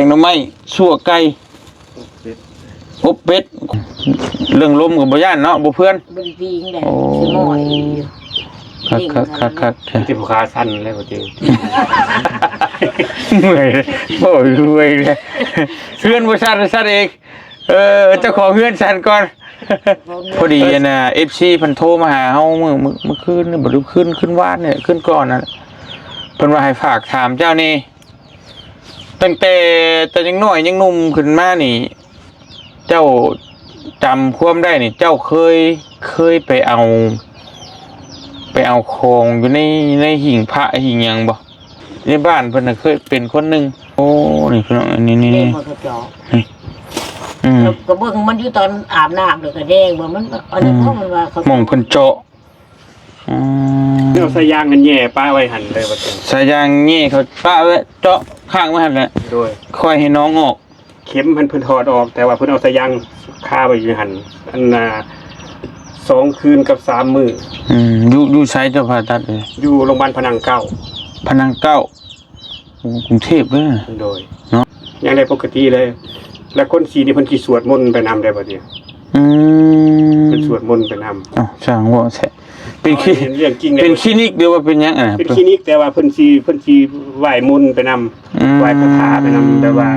ໜໍ່ໄມ້ ຊົ່ວໄກ່ ອົບເປັດ ເລື່ອງລົມກໍບໍ່ຢ້ານເນາະ ບໍ່ເພື່ອນ ບໍ່ໄດ້ປີງເດ້ ໂອ້ ຊິໝໍ້ອີກຢູ່ ຄັກໆໆໆ ມີແຕ່ຜູ້ຂາສັ່ນແລ້ວ ບໍ່ເຕັມ ເມື່ອຍ ໂອ້ຍ ເມື່ອຍເລີຍ ເຮືອນບໍ່ສັ່ນ ສັ່ນເອງ ເອີ ເຈົ້າຂອງເຮືອນສັ່ນກ່ອນ ພໍດີອັນນ່າ ເອັຟຊີ ເພິ່ນໂທມາຫາເຮົາມື້ ມື້ ມື້ຄືນນີ້ ບໍ່ ຄືນ ຄືນວານນີ້ ຄືນກ່ອນນັ້ນ ເພິ່ນວ່າໃຫ້ຝາກຖາມເຈົ້ານີ້ ຕັ້ງແຕ່ເຈົ້າຍັງນ້ອຍຍັງໜຸ່ມຂຶ້ນມານີ້ ເຈົ້າຈຳຄວາມໄດ້ນີ້ ເຈົ້າເຄີຍ ເຄີຍໄປເອົາ ໄປເອົາຂອງຢູ່ໃນ ໃນຫິ້ງພະຫິ້ງຫຍັງບໍ່? ໃນບ້ານເພິ່ນນະເຄີຍເປັນຄົນໜຶ່ງ ໂອ້ ນີ້ພີ່ນ້ອງ ນີ້ ນີ້ ນີ້ ແດງບໍ່ ເຂົາເຈົ້າ ນີ້ ອືມ ກໍ ກໍເບິ່ງມັນຢູ່ຕອນອາບນ້ຳ ແລ້ວກໍແດງບໍ່ ມັນ ອັນນັ້ນ ອືມ ເພາະມັນວ່າເຂົາ ໝ່ອງເພິ່ນເຈາະ ອືມ ເອົາສາຍຢາງຫັ້ນແຫຍ່ປະໄວ້ຫັ້ນເລີຍ ວ່າຊັ້ນ ສາຍຢາງແຫຍ່ເຂົາປະໄວ້ ເຈາະຄ້າງໄວ້ຫັ້ນແຫຼະ ໂດຍ ຄ່ອຍໃຫ້ໜອງອອກ ເຂັມຫັ້ນເພິ່ນຖອດອອກ ແຕ່ວ່າເພິ່ນເອົາສາຍຢາງຄາໄວ້ຢູ່ຫັ້ນ ອັນນ່າ ສອງຄືນກັບສາມມື້ ອືມ ຢູ່ ຢູ່ໃສເຈົ້າຜ່າຕັດ? ຢູ່ໂຮງບານພະນັງເກົ້າ ພະນັງເກົ້າ ໂອ້ ກຸງເທບເດີ ໂດຍ ເນາະ ຍັງໄດ້ປົກກະຕິເລີຍ ແລະ ຄົນສີນີ້ເພິ່ນຊິສວດມົນໄປນຳໄດ້ບໍ່ຕິ? ອືມ ເພິ່ນສວດມົນໄປນຳ ເອົ້າ ຊ່າງເວົ້າແທ້ ເປັນຄລີ ເປັນເລື່ອງຈິງເລີຍ ເປັນຄລີນິກ ຫຼືວ່າເປັນຫຍັງ? ອ່າ ເປັນຄລີນິກ ແຕ່ວ່າເພິ່ນຊິ ເພິ່ນຊິໄຫວ້ມົນໄປນຳ ອືມ ໄຫວ້ຄາຖາໄປນຳ ແບບວ່າ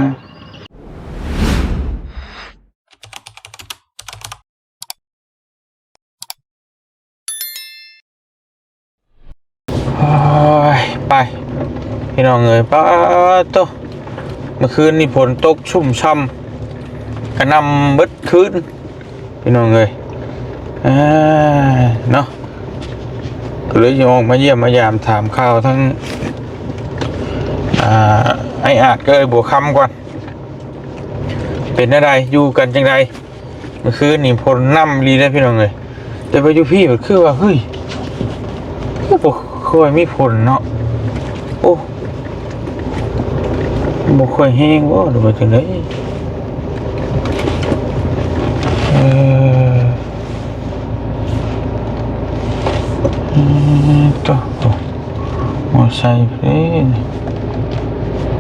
ໂອ້ຍ ໄປ ພີ່ນ້ອງເອີຍ ປາດໂທ້ ເມື່ອຄືນນີ້ຝົນຕົກຊຸ່ມຊ່ຳ ກະໜ່ຳເບິດຄືນ ພີ່ນ້ອງເອີຍ ເອີ ເນາະ ກໍເລີຍຊິອອກມາຢ້ຽມມາຢາມຖາມຂ່າວທັງ ອ່າ ອ້າຍອາດກັບເອື້ອຍບົວຄຳກ່ອນ ເປັນແນວໃດ ຢູ່ກັນຈັ່ງໃດ? ເມື່ອຄືນນີ້ຝົນນຳອີ່ຫຼີເດ້ພີ່ນ້ອງເອີຍ ແຕ່ວ່າຢູ່ພີ້ກໍຄືວ່າ ເຮີ້ຍ ຄືບໍ່ຄ່ອຍມີຝົນເນາະ ໂອ້ ບໍ່ຄ່ອຍແຮງບໍ່ ຫຼືວ່າຈັ່ງໃດ? ເອີ ອືມ ໂຕ ມໍໄຊເດ້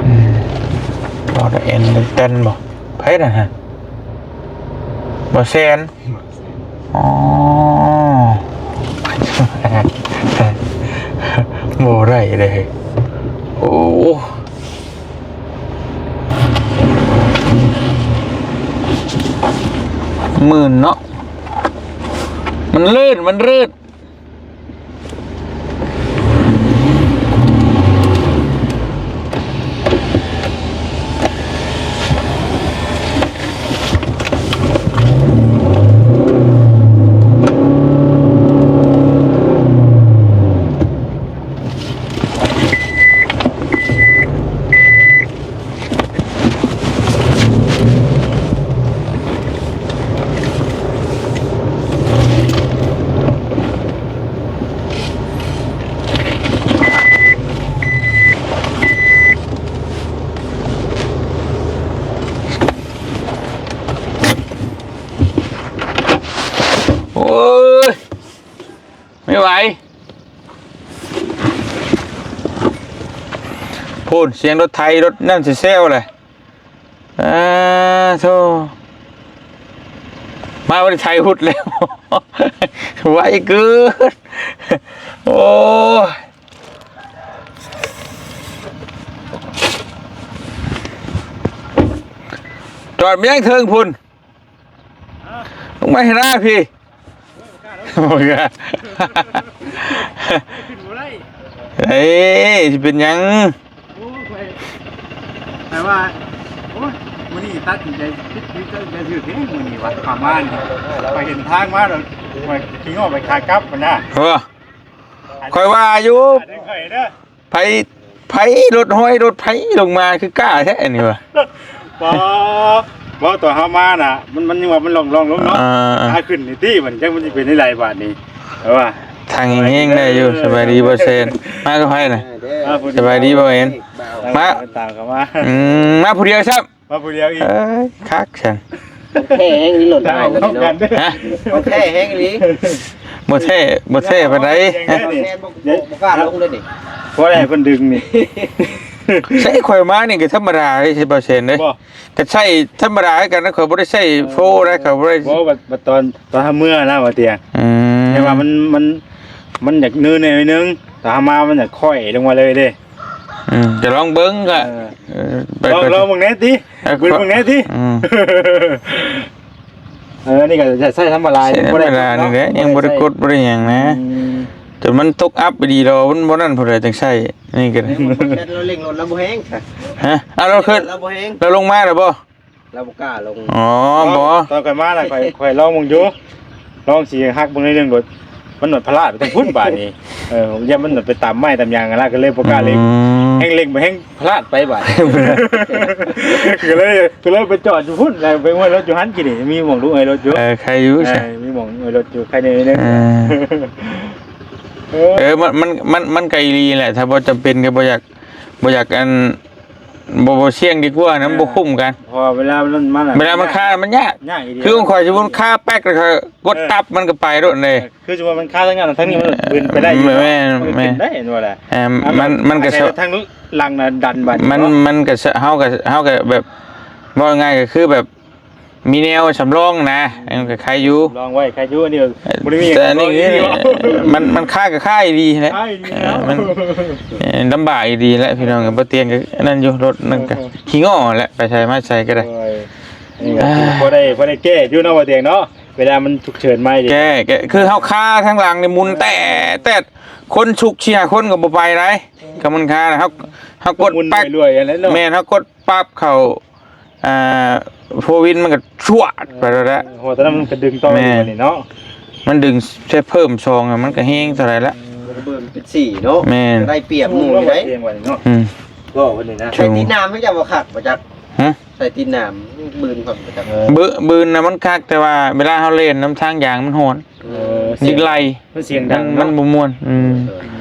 ອືມ ລໍແຕ່ແອນແຕ່ນບໍ່? ໃຜນະຮະ? ບໍ່ແຊນ ອໍ ບໍ່ໄດ້ເດ້ ໂອ້ ມື່ນເນາະ ມັນລື່ນ ມັນລື່ນ. ໂອ້ຍ ບໍ່ໄຫວ ພຸ້ນ ສຽງລົດໄຖ ລົດນັ້ນຊິແຊວແຫຼະ ອາ ໂທ້ ມາບໍ່ໄດ້ໄຖຮຸດແລ້ວ ໄວເກີນ ໂອ້ຍ ຈອດມາຍັງເທິງພຸ້ນ ລົງມາໃຫ້ໜ້າພີ້ ບໍ່ກ້າ ຂຶ້ນບໍ່ໄດ້ ເອີຍ ຊິເປັນຫຍັງ? ໂອ້ຍ ຂ້ອຍ ແຕ່ວ່າ ໂອ້ຍ ມື້ນີ້ຕັດສິນໃຈຜິດ ຕັດສິນໃຈຖືກເດ້ມື້ນີ້ວ່າ ປະມານນີ້ ຂ້ອຍເຫັນທາງມາແລ້ວ ຂ້ອຍຂີ່ງໍໄປຂາກັບພຸ້ນນະ ເອີ ຂ້ອຍວ່າຢູ່ ຂ້ອຍເດີ ໃຜ ໃຜລົດຫ້ອຍລົດໃຜລົງມາຄືກ້າແທ້ນີ້ວ່າ ບໍ່ ບໍ່ ຕອນເຮົາມານະ ມັນ ມັນຍັງວ່າມັນລ່ອງໆລົງເນາະ ອ່າ ຂາຂຶ້ນນີ້ຕິ ມັນຈັກມັນຊິເປັນຈັ່ງໃດບາດນີ້ ເອີ ວ່າ ທາງແຮງໆໄດ້ຢູ່ ສະບາຍດີບໍ່ແຊນ ມາກັບໃຜນະ? ອ່າ ສະບາຍດີບໍ່ເອັນ? ມາ ຕາມເຂົ້າມາ ອືມ ມາຜູ້ດຽວຊ້ຳ ມາຜູ້ດຽວອີກ ເອີຍ ຄັກຊັ້ນ ຂອງແທ້ແຮງນີ້ ລົດອ້າຍນີ້ເນາະ ຮະ? ຂອງແທ້ແຮງອີ່ຫຼີ ບໍ່ແທ້ ບໍ່ແທ້ປານໃດ ບໍ່ແທ້ ບໍ່ ບໍ່ກ້າລົງເລີຍນີ້ ພໍໄດ້ເພິ່ນດຶງນີ້ ໃຊ້ຂ້ອຍມານີ້ກໍທຳມະດາເດ້ ບໍ່ແຊນເດ້. ບໍ່ ກໍໃຊ້ທຳມະດາຄືກັນນະ, ຂ້ອຍບໍ່ໄດ້ໃຊ້ໂຟນະ, ຂ້ອຍບໍ່ໄດ້ ບໍ່ ບັດ ບັດຕອນ ຕອນເຮົາເມືອນະ ວ່າເຕີຍ. ອືມ ແຕ່ວ່າມັນ ມັນ ມັນຢາກໜືໜ້ອຍໜຶ່ງ, ຕອນເຮົາມາມັນຢາກຄ່ອຍລົງມາເລີຍເດ້. ອືມ ກໍລອງເບິ່ງກໍ ເອີ ເອີ ໄປ ລອງ ໄປ ລອງເບິ່ງແດ່ຕິ ເອີ ເບິ່ງ ເບິ່ງແດ່ຕິ. ອືມ ເອີ ນີ້ກໍໃຊ້ທຳມະດາ ໃຊ້ທຳມະດານີ້ແຫຼະ ຍັງບໍ່ໄດ້ກົດ ບໍ່ໄດ້ຫຍັງນະ. ອືມ ແຕ່ມັນຕົກອັບໄປດີດອກ ມັນບໍ່ນັ້ນຜູ້ໃດຈັ່ງໃຊ້. ນີ້ກໍໄດ້ ແຊດລາວເລັ່ງລົດລາວບໍ່ແຮງ. ຮະ? ອ້າວ ລາວຂຶ້ນ ລາວບໍ່ແຮງ ລາວລົງມາແລ້ວບໍ່? ລາວບໍ່ກ້າລົງ. ອໍ ບໍ່ ຕອນຂ້ອຍມານະ ຂ້ອຍ ຂ້ອຍລອງເບິ່ງຢູ່ ລອງຊິຫັກເບິ່ງໜ້ອຍໜຶ່ງໂດດ. ມັນໜົດພະລາດໄປທາງພຸ້ນບາດນີ້. ເອີ ຢ້ານມັນໜົດໄປຕາມໄມ້ຕາມຫຍັງຫັ້ນນະ ກໍເລີຍບໍ່ກ້າເລັ່ງ. ອືມ ແຮ່ງເລັ່ງໄປແຮ່ງພະລາດໄປບາດ. ກໍເລີຍ ກໍເລີຍໄປຈອດຢູ່ພຸ້ນ ແລ້ວໄປຫ້ອຍລົດຢູ່ຫັ້ນ ກີ້ນີ້ມີໝ່ອງດູເອີຍລົດຢູ່. ເອີ ໄຄຢູ່ ເອີ ມີໝ່ອງເອີຍລົດຢູ່ ໄຄແດ່ໜ້ອຍໜຶ່ງ. ເອີ ເອີ ມັນ ມັນ ມັນ ມັນກໍອີ່ຫຼີແຫຼະ ຖ້າບໍ່ຈຳເປັນກໍບໍ່ຢາກ ບໍ່ຢາກ ອັນ ບໍ່ ບໍ່ສ່ຽງດີກວ່ານະ ມັນບໍ່ ເອີ ຄຸ້ມກັນ. ເພາະວ່າເວລາມັນ ມັນ ເວລາມັນຄາມັນຍາກ ຍາກອີ່ຫຼີ. ຄືຂອງຂ້ອຍ ສົມມຸດຄາແປັກ ແລ້ວຂ້ອຍກົດ ເອີ ຕັບ ມັນກໍໄປໂລດເດ້. ເອີ ຄືສົມມຸດວ່າມັນຄາທາງນັ້ນ ທາງນີ້ມັນເປັນໄປໄດ້ຢູ່. ແມ່ນ ແມ່ນ ເປັນໄດ້ ເຫັນບໍ່ລະ? ເອີ ມັນ ມັນກໍ ອາໄສທາງຫຼັງນະດັນບາດ ມັນ ເນາະ ມັນກໍ ເຮົາກໍ ເຮົາກໍແບບ ເວົ້າງ່າຍກໍຄືແບບ ມີແນວສຳລອງນະ ມັນກໍໄຄຢູ່ ສຳລອງໄວ້ໄຄຢູ່. ອັນນີ້ບໍ່ໄດ້ມີ ແຕ່ອັນນີ້ ມັນ ມັນຄາກໍຄາອີ່ຫຼີແຫຼະ ຄາອີ່ຫຼີແລ້ວ. ເອີ ມັນ ເອີ ລຳບາກອີ່ຫຼີແຫຼະ ພີ່ນ້ອງ. ກໍບໍ່ຕຽງກໍອັນນັ້ນຢູ່ ລົດນັ້ນກໍ ເອີ ຂີ້ງໍ້ແຫຼະ ໄປໃສມາໃສກໍໄດ້. ໂອ້ຍ ນີ້ກໍ ອ່າ ພໍໄດ້ ພໍໄດ້ແກ້ຢູ່ເນາະ ບໍ່ຕຽງເນາະ ເວລາມັນສຸກເສີນມາ. ແກ້ ແກ້ ຄືເຮົາຄາທາງຫຼັງນີ້ໝຸນແຕະແຕະ ຄົນສຸກສີ່ຫ້າຄົນກໍບໍ່ໄປໄດ໋. ຄັນມັນຄາ ເຮົາ ເຮົາກົດປັກ ແມ່ນ ເຮົາກົດປັບເຂົ້າ ອ່າ ໂຟວິນມັນກໍຊວດໄປແລ້ວແຫຼະ. ເອີ ໂຫ ຕອນນັ້ນມັນກໍດຶງຕໍ່ຢູ່ນີ້ເນາະ ມັນດຶງໃສ່ເພີ່ມສອງ ມັນກໍແຮງເທົ່າໃດລະ ມັນກໍເບິ່ງເປັນສີ່ເນາະ. ແມ່ນ ໄດ້ປຽບໝູ່ຢູ່ໄດ໋. ອືມ ເວົ້າເພິ່ນນີ້ນະ ໃສ່ຕີນໜາມມັນຈະບໍ່ຄັກບໍ່ຈັກ. ຮະ? ໃສ່ຕີນໜາມບືນຄັກບໍ່ຈັກ. ບືນນະມັນຄັກ ແຕ່ວ່າເວລາເຮົາເລ່ນນຳທາງຢາງມັນຮ້ອນ. ເອີ ຢາກໄລ່ ມັນສຽງດັງ ມັນ ເນາະ ມັນບໍ່ມ່ວນ. ອືມ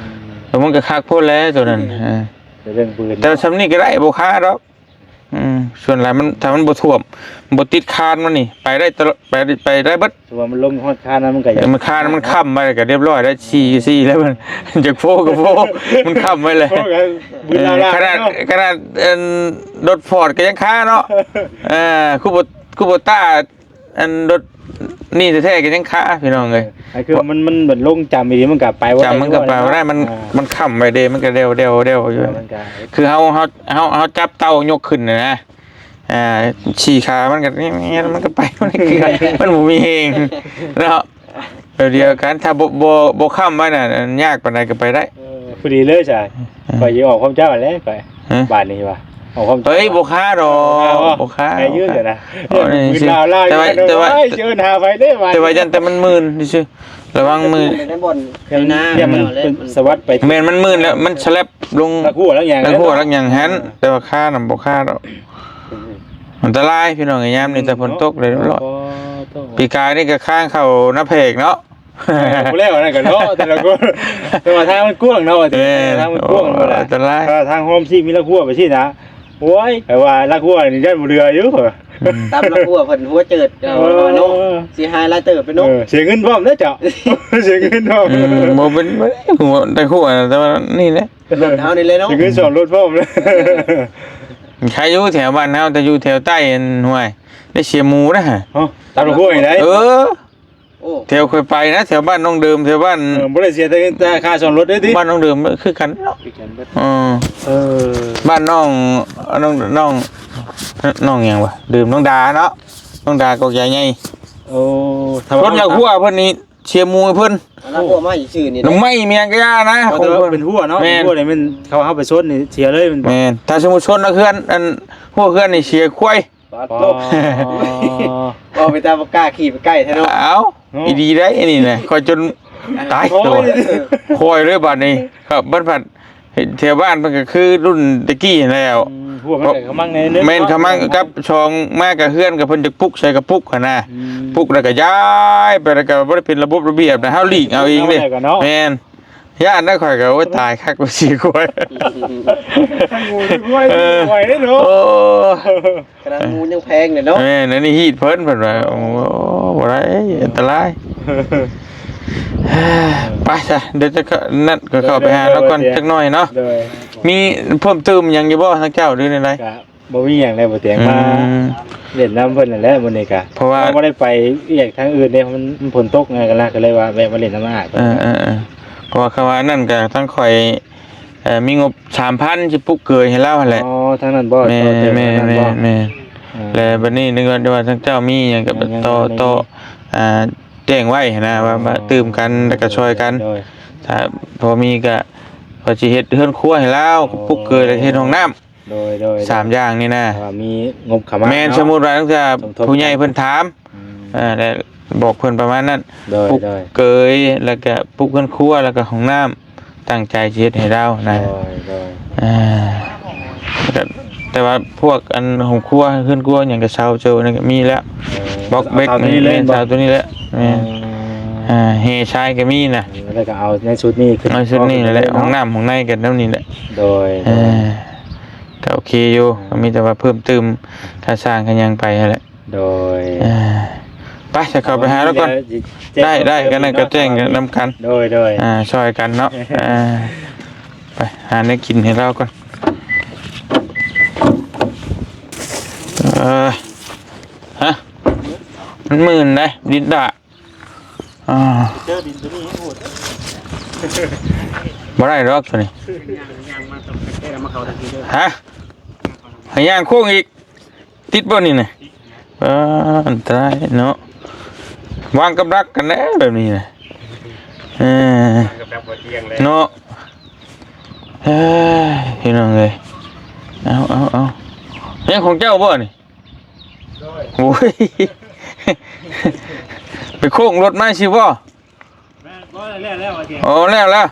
ເອີ ແຕ່ມັນກໍຄັກໂພດແຫຼະໂຕນັ້ນ. ເອີ ແຕ່ເລື່ອງບືນ ແຕ່ຊ່ຳນີ້ກໍໄດ້ ບໍ່ຄາດອກ. ອືມ ສ່ວນຫຼາຍມັນ ຖ້າມັນບໍ່ຖ້ວມ ບໍ່ຕິດຄານມັນນີ້ ໄປໄດ້ຕະຫຼອດ ໄປ ໄປໄດ້ເບິດ. ຖືວ່າມັນລົງຮອດຄານນະ ມັນກໍ ເອີ ມັນຄານ ມັນຄ້ຳໄວ້ກໍຮຽບຮ້ອຍແລ້ວ. ສີ່ ສີ່ແລ້ວ ມັນ ຈາກໂຟກໍໂຟ ມັນຄ້ຳໄວ້ແລ້ວ. ໂອ້ ກໍບືນລາວໆ ເອີ ເນາະ ຂະໜາດ ອັນ ລົດຟອດກໍຍັງຄາເນາະ. ເອີ ຄູໂບ ຄູໂບຕ້າ ອັນ ລົດນີ້ແທ້ໆກໍຍັງຄາ ພີ່ນ້ອງເອີຍ. ເອີ ຄືມັນ ມັນແບບລົງຈຳອີ່ຫຼີ ມັນກໍໄປບໍ່ໄດ້ ຈຳມັນກໍໄປບໍ່ໄດ້. ມັນ ອ່າ ມັນຄ້ຳໄວ້ເດ້ ມັນກໍແດວໆໆຢູ່. ເອີ ມັນກໍ ຄືເຮົາ ເຮົາ ເຮົາ ເຮົາຈັບເຕົ້າຍົກຂຶ້ນນະ ອ່າ ສີ່ຂາມັນກໍ ມັນກໍໄປ ມັນຄືກັນ ມັນບໍ່ມີແຮງເນາະ. ແບບດຽວກັນ ຖ້າບໍ່ ບໍ່ ບໍ່ຄ້ຳໄວ້ນະ ຍາກປານໃດກໍໄປໄດ້. ເອີ ພໍດີເລີຍຊະ. ເອີ ຂ້ອຍຊິອອກຄວາມເຈົ້າແຫຼະ ຂ້ອຍ ຮະ? ບາດນີ້ວ່າ ເອົາຄວາມ ເອີຍ ບໍ່ຄາດອກ ບໍ່ຄາ ບໍ່ຄາ ໃຫ້ຢືມຊະນະ. ໂອ້ຍ ແຕ່ວ່າ ແຕ່ວ່າ ເອີ້ນຫາໃຜເດ້ບາດ ແຕ່ວ່າຢ້ານແຕ່ມັນມື່ນຊື່ໆ ລະວັງມື ໃນບ່ອນ ໃນໜ້າ ຢ້ານມັນ ແມ່ນ ມັນມື່ນແລ້ວ ມັນສະແລັບລົງ ຫຼັກຫົວຫຼັກຫຍັງ ຫຼັກຫົວຫຼັກຫຍັງຫັ້ນ. ເອີ ແຕ່ວ່າຄານະບໍ່ຄາດອກ. ອັນຕະລາຍພີ່ນ້ອງເອີຍ ຍາມນີ້ ແຕ່ຝົນຕົກເລີຍ. ໂອ້ ໂອ້ ປີກາຍນີ້ກໍຄ້າງເຂົ້ານາແພກເນາະ ບໍ່ແລ້ວອັນນັ້ນກໍເນາະ ແຕ່ລະຄົນ. ແຕ່ວ່າທາງມັນກວ້າງເນາະ ແມ່ນ ທາງມັນກວ້າງ ໂອ້ ເນາະ ອັນຕະລາຍ. ເອີ ທາງໂຮມຊີມີຫຼັກຫົວໄປຊີ້ນະ. ໂອ້ຍ ແຕ່ວ່າຫຼັກຫົວນີ້ຢ້ານບໍ່ເຫຼືອຢູ່. ອືມ ຕາມຫຼັກຫົວເພິ່ນຫົວເຈີດ ເອີ ເນາະ ຊິຫາຍຫຼາຍເຕີບເນາະ. ເອີ ເສຍເງິນພ້ອມເດ້ເຈົ້າ ເສຍເງິນພ້ອມ. ອືມ ບໍ່ເປັນ ບໍ່ໄດ້ຫົວ ແຕ່ຫົວ ແຕ່ວ່ານີ້ແຫຼະ ລົດເຮົານີ້ແຫຼະເນາະ ເສຍເງິນສ້ອມລົດພ້ອມເດ້. ໃຄຢູ່ແຖວບ້ານເຮົາ ແຕ່ຢູ່ແຖວໃຕ້ ອັນ ຫ້ວຍ ໄດ້ເສຍໝູນະ. ຮະ? ຕາມຫົວນີ້ໄດ໋. ເອີ ໂອ້ ແຖວຂ້ອຍໄປນະ ແຖວບ້ານນ້ອງເດີມ ແຖວບ້ານ ເອີ ບໍ່ໄດ້ເສຍແຕ່ ແຕ່ຄ່າສ້ອມລົດເດ້ຕິ. ບ້ານນ້ອງເດີມຄືກັນເນາະ ຄືກັນເບິດ. ເອີ ເອີ ບ້ານນ້ອງ ນ້ອງ ນ້ອງ ນ້ອງຫຍັງວະ ເດີມ ນ້ອງດາເນາະ ນ້ອງດາກອກໃຫຍ່. ໂອ້ ຊົນຫຼັກຫົວເພິ່ນນີ້ ເສຍໝູເພິ່ນ ເອົາຫຼັກຫົວມາໃຫ້ຊື່ໆນີ້ ນ້ຳໄມ້ມີຫຍັງກໍຢ່ານະ ຂອງເພິ່ນເປັນຫົວເນາະ. ແມ່ນ ຫົວນີ້ແມ່ນເຂົາເອົາໄປຊົນນີ້ເສຍເລີຍແມ່ນບໍ່? ແມ່ນ ຖ້າສົມມຸດຊົນເອົາເຮືອນ ອັນ ຫົວເຮືອນນີ້ເສຍຄວາຍ. ປາດໂທ້ ອໍ ເວົ້າໄປຕາມບໍ່ກ້າຂີ່ໄປໃກ້ແທ້ເນາະ. ເອົ້າ ເນາະ ອີ່ດີໄດ໋ອັນນີ້ນະ ຂ້ອຍຈົນຕາຍ ໂອ້ຍ ໂຕ ຄ່ອຍເລີຍບາດນີ້. ຄັບ ບັດພັດ ເຮັດແຖວບ້ານເພິ່ນກໍຄືລຸ້ນແຕ່ກີ້ຫັ້ນແຫຼ້ວ. ອືມ ຫົວມັນກໍຂະມັງແນ່ເນາະ ແມ່ນ ຂະມັງກັບສອງມາກັບເຮືອນ ກັບເພິ່ນຈະປຸກໃສ່ກະປຸກຫັ້ນນະ. ອືມ ປຸກແລ້ວກໍຍ້າຍໄປ ແລ້ວກໍບໍ່ໄດ້ເປັນລະບົບລະບຽບນະ ເຮົາຫຼີກເອົາເອງເດ້. ເອົາແລ້ວກໍເນາະ ແມ່ນ ຢ້ານນະ ຂ້ອຍກໍ ໂອ້ຍ ຕາຍຄັກ ວ່າຊິກວຍ ທັງໝູທັງຄວາຍ ເອີ ບໍ່ໄຫວເດ້ເນາະ. ໂອ້ ຂະໜາດໝູຍັງແພງເລີຍເນາະ. ແມ່ນ ອັນນີ້ຮີດເພິ່ນ ເພິ່ນວ່າ ໂອ້ ບໍ່ໄດ້ ອັນຕະລາຍ. ໄປຊະ ດຽວຈະ ນັ້ນ ກໍເຂົ້າໄປຫາລາວກ່ອນຈັກໜ້ອຍເນາະ. ໂດຍ ມີເພີ່ມຕື່ມຫຍັງຢູ່ບໍ່ທາງເຈົ້າ ຫຼືແນວໃດ? ກະບໍ່ມີຫຍັງແລ້ວ ບໍ່ຕຽງ ອືມ ມາຫຼິ້ນນຳເພິ່ນນັ້ນແຫຼະມື້ນີ້ກະ ເພາະວ່າ ເຮົາບໍ່ໄດ້ໄປວຽກທາງອື່ນເດ້ ມັນ ມັນຝົນຕົກໄງ ກະລະ ກະເລີຍວ່າແວະມາຫຼິ້ນນຳອ້າຍເພິ່ນ ເອີໆ ເພາະວ່າຄຳວ່ານັ້ນກະທາງຂ້ອຍ ເອີ ມີງົບສາມພັນ ຊິປຸກເກີຍໃຫ້ລາວຫັ້ນແຫຼະ. ອໍ ທາງນັ້ນບໍ່? ແມ່ນ ຕໍ່ເຕີມ ແມ່ນ ທາງນັ້ນບໍ່? ແມ່ນ ແມ່ນ ເອີ ແລະບັດນີ້ນຶກວ່າ ວ່າທາງເຈົ້າມີຫຍັງກໍ ຍັງ ຍັງ ຕໍ່ ຕໍ່ ອ່າ ແຈ້ງໄວ້ຫັ້ນນະ ອໍ ວ່າ ວ່າຕື່ມກັນ ແລ້ວກໍຊ່ອຍກັນ ໂດຍ ຖ້າພໍມີກໍ ວ່າຊິເຮັດເຮືອນຄົວໃຫ້ລາວ ອໍ ປຸກເກີຍ ແລ້ວເຮັດຫ້ອງນ້ຳ ໂດຍ ໂດຍ ສາມຢ່າງນີ້ນະ ວ່າມີງົບເຂົ້າມາ ແມ່ນ ເນາະ ສົມມຸດວ່າ ຕັ້ງແຕ່ ອືມ ຜູ້ໃຫຍ່ເພິ່ນຖາມ ແລ້ວບອກເພິ່ນປະມານນັ້ນ ໂດຍ ປຸກ ໂດຍ ເກີຍ ແລ້ວກະປຸກເຮືອນຄົວ ແລ້ວກະຫ້ອງນ້ຳ ຕັ້ງໃຈຊິເຮັດໃຫ້ລາວນະ ໂດຍ ໂດຍ ອ່າ ແຕ່ວ່າພວກອັນຫ້ອງຄົວ ເຮືອນຄົວຫຍັງກະເຊົາເຈີນັ້ນກະມີແລ້ວ ເອີ ບລັອກເບກ ເອົາເທົ່ານີ້ເລີຍ ແມ່ນ ບໍ່ ເຊົາໂຕນີ້ແຫຼະ ແມ່ນ ອໍ ອ່າ ແຮ່ຊາຍກະມີນະ ເອີ ແລ້ວກະເອົາໃນຊຸດນີ້ຂຶ້ນ ໃນຊຸດນີ້ແຫຼະ ຫ້ອງນ້ຳຫ້ອງໃນກະແນວນີ້ແຫຼະ ໂດຍ ເອີ ໂດຍ ກະໂອເຄຢູ່ ອ່າ ກະມີແຕ່ວ່າເພີ່ມຕື່ມຄ່າສ້າງຄ່າຫຍັງໄປຫັ້ນແຫຼະ ໂດຍ ເອີ ໄປ ຈະເຂົ້າໄປຫາລາວກ່ອນ ໄດ້ ໄດ້ ກະນັ້ນກະແຈ້ງກັນນຳກັນ ໂດຍ ໂດຍ ອ່າ ຊ່ອຍກັນເນາະ ອ່າ ໄປຫາແນວກິນໃຫ້ລາວກ່ອນ ເອີ ຮະ ມັນມື່ນເດ້ ດິນດາ ອ່າ ເຈີດິນໂຕນີ້ໃຫ້ໂຫດ ບໍ່ໄດ້ດອກໂຕນີ້ ຍ່າງມາຕ້ອງແກ້ລະມາເຂົ້າທາງນີ້ເດີ ຮະ ໃຫ້ຍ່າງໂຄ້ງອີກ ຕິດບໍ່ນີ້ນະ? ອ່າ ອັນຕະລາຍເນາະ ວາງກັບດັກກັນແດ່ແບບນີ້ນະ ເອີ ວາງກັບດັກບໍ່ຕຽງແລ້ວ ເນາະ ເອີຍ ພີ່ນ້ອງເອີຍ ເອົາ ເອົາ ເອົາ ຍັງຂອງເຈົ້າບໍ່ນີ້? ໂດຍ ໂອ້ຍ ໄປໂຄ້ງລົດມາຊິບໍ່? ແມ່ນ ບໍ່ ແລ້ວ ແລ້ວ ໂອເຄ ອໍ ແລ້ວ ແລ້ວ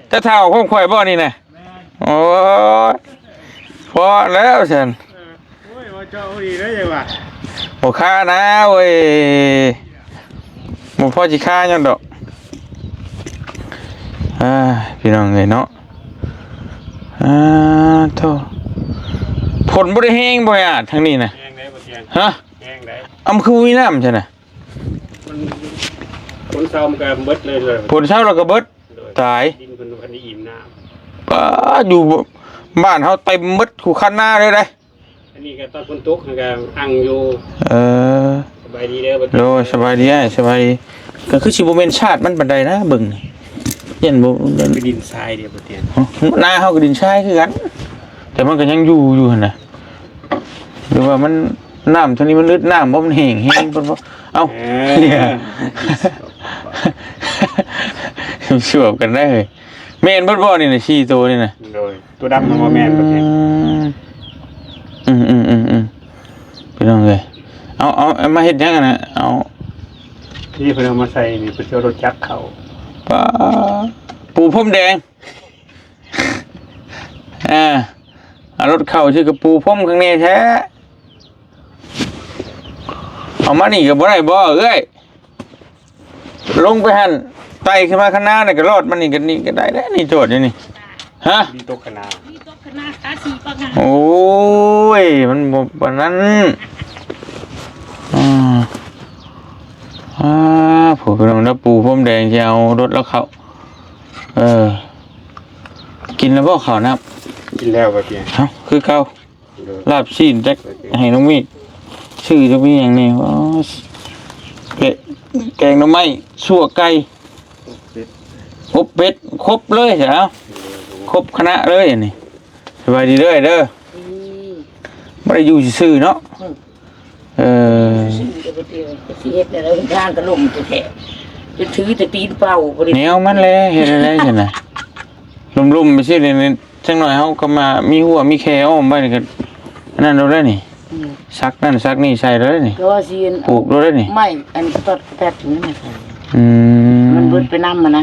ໂດຍ ຈະຖ້າເອົາຂອງຂ້ອຍບໍ່ນີ້ນະ? ແມ່ນ ໂອ້ຍ ພໍແລ້ວຊັ້ນ ເອີ ໂອ້ຍ ວ່າເຈົ້າດີເດ້ ຢ່າວ່າ ບໍ່ຄານະ ໂອ້ຍ ບໍ່ພໍຊິຄາຫຍັງດອກ ອ່າ ພີ່ນ້ອງເອີຍເນາະ ອ່າ ໂທ້ ຝົນບໍ່ໄດ້ແຮງບໍ່ຍາດທາງນີ້ນະ? ແຮງເດ້ບໍ່ຕຽງ ຮະ? ແຮງເດ້ ອຳ ຄືບໍ່ມີນ້ຳຊັ້ນນະ? ມັນ ຝົນເຊົາມັນກໍເບິດເລີຍ ຝົນເຊົາແລ້ວກໍເບິດ ໂດຍ ຕາຍ ດິນເພິ່ນບໍ່ທັນໄດ້ອີ່ມນ້ຳ ປ້າ ຢູ່ບ້ານເຮົາເຕັມເບິດຄູ່ຄັນນາເລີຍເດ້ ອັນນີ້ກໍຕອນຝົນຕົກຫັ້ນກໍອັ່ງຢູ່ ເອີ ສະບາຍດີເດີ ໂດຍ ສະບາຍດີອ້າຍ ສະບາຍດີ ກໍຄືຊິບໍ່ແມ່ນຊາດມັນປານໃດນະ ເບິ່ງນີ້ ຢ້ານບໍ່ ມັນເປັນດິນຊາຍເດ້ບໍ່ຕຽງ ນາເຮົາກໍດິນຊາຍຄືກັນ ແຕ່ມັນກໍຍັງຢູ່ຢູ່ຫັ້ນນະ ຫຼືວ່າມັນ ນ້ຳເທົ່ານີ້ມັນອຶດນ້ຳບໍ່ ມັນແຫ້ງແຮງເພິ່ນບໍ່ ເອົ້າ ເອີ ສວບກັນໄດ້ເຮີ້ຍ ແມ່ນເບິດບໍ່ນີ້ນະ ສີ່ໂຕນີ້ນະ? ໂດຍ ໂຕດຳນະບໍ່ແມ່ນ ອືມ ເພິ່ນເຮັດ ອືມໆໆໆ ພີ່ນ້ອງເອີຍ ເອົາ ເອົາ ເອົາມາເຮັດຫຍັງຫັ້ນນະ? ເອົາ ນີ້ເພິ່ນເອົາມາໃສ່ນີ້ ເພິ່ນຊິເອົາລົດຈັກເຂົ້າ ປາ ປູພົມແດງ ອ່າ ເອົາລົດເຂົ້າຊື່ກະປູພົມຂ້າງໃນແທ້ ເອົາມານີ້ກໍບໍ່ໄດ້ບໍ່ເອື້ອຍ? ລົງໄປຫັ້ນ ໄຕ່ຂຶ້ນມາຄະນານີ້ກໍລອດມານີ້ກໍນີ້ກໍໄດ້ແລ້ວ ນີ້ໂຈດຢູ່ນີ້ ຮະ? ມີຕົກຄະນາ ມີຕົກຄະນາ ກາສີປາກງາມ ໂອ້ຍ ມັນບໍ່ປານນັ້ນ ອືມ ອ່າ ຜູ້ພີ່ນ້ອງເດີ ປູພົມແດງຊິເອົາລົດລາວເຂົ້າ ເອີ ກິນແລ້ວບໍ່ເຂົ້ານ້ຳ? ກິນແລ້ວບໍ່ເຕີຍ ເອົ້າ ຄືເກົ່າ ໂດຍ ລາບຊີ້ນຈັກໃຫ້ນ້ອງມີດຊື້ ຈັກມີຫຍັງແດ່ ອໍ ແກະ ແກງໜໍ່ໄມ້ ຊົ່ວໄກ່ ອົບເປັດ ອົບເປັດ ຄົບເລີຍ ເອົາ ໂດຍ ຄົບຄະນະເລີຍອັນນີ້ ສະບາຍດີເດີ ເດີ ອືມ ບໍ່ໄດ້ຢູ່ຊື່ໆເນາະ ອືມ ເອີ ຊື່ໆ ຊິເຮັດແນວໃດ ທາງກໍລົມແທ້ໆ ຈະຖືແຕ່ຕີນເປົ່າບໍ່ໄດ້ ແນວມັນແຫຼະ ເຮັດແນວໃດຊັ້ນນະ ລົມໆໄປຊີ້ແຫຼະ ຈັກໜ້ອຍເຮົາກໍມາມີຮົ້ວມີແຄອ້ອມໄວ້ນີ້ກໍ ອັນນັ້ນໂລດແລ້ວນີ້ ອືມ ສັກນັ້ນສັກນີ້ໃສ່ໂລດແລ້ວນີ້ ກໍວ່າຊິ ປູກໂລດແລ້ວນີ້ ໄມ້ອັນກະຕັດກະແຕັດນີ້ມາໃສ່ ອືມ ມັນເບິດໄປນຳຫັ້ນນະ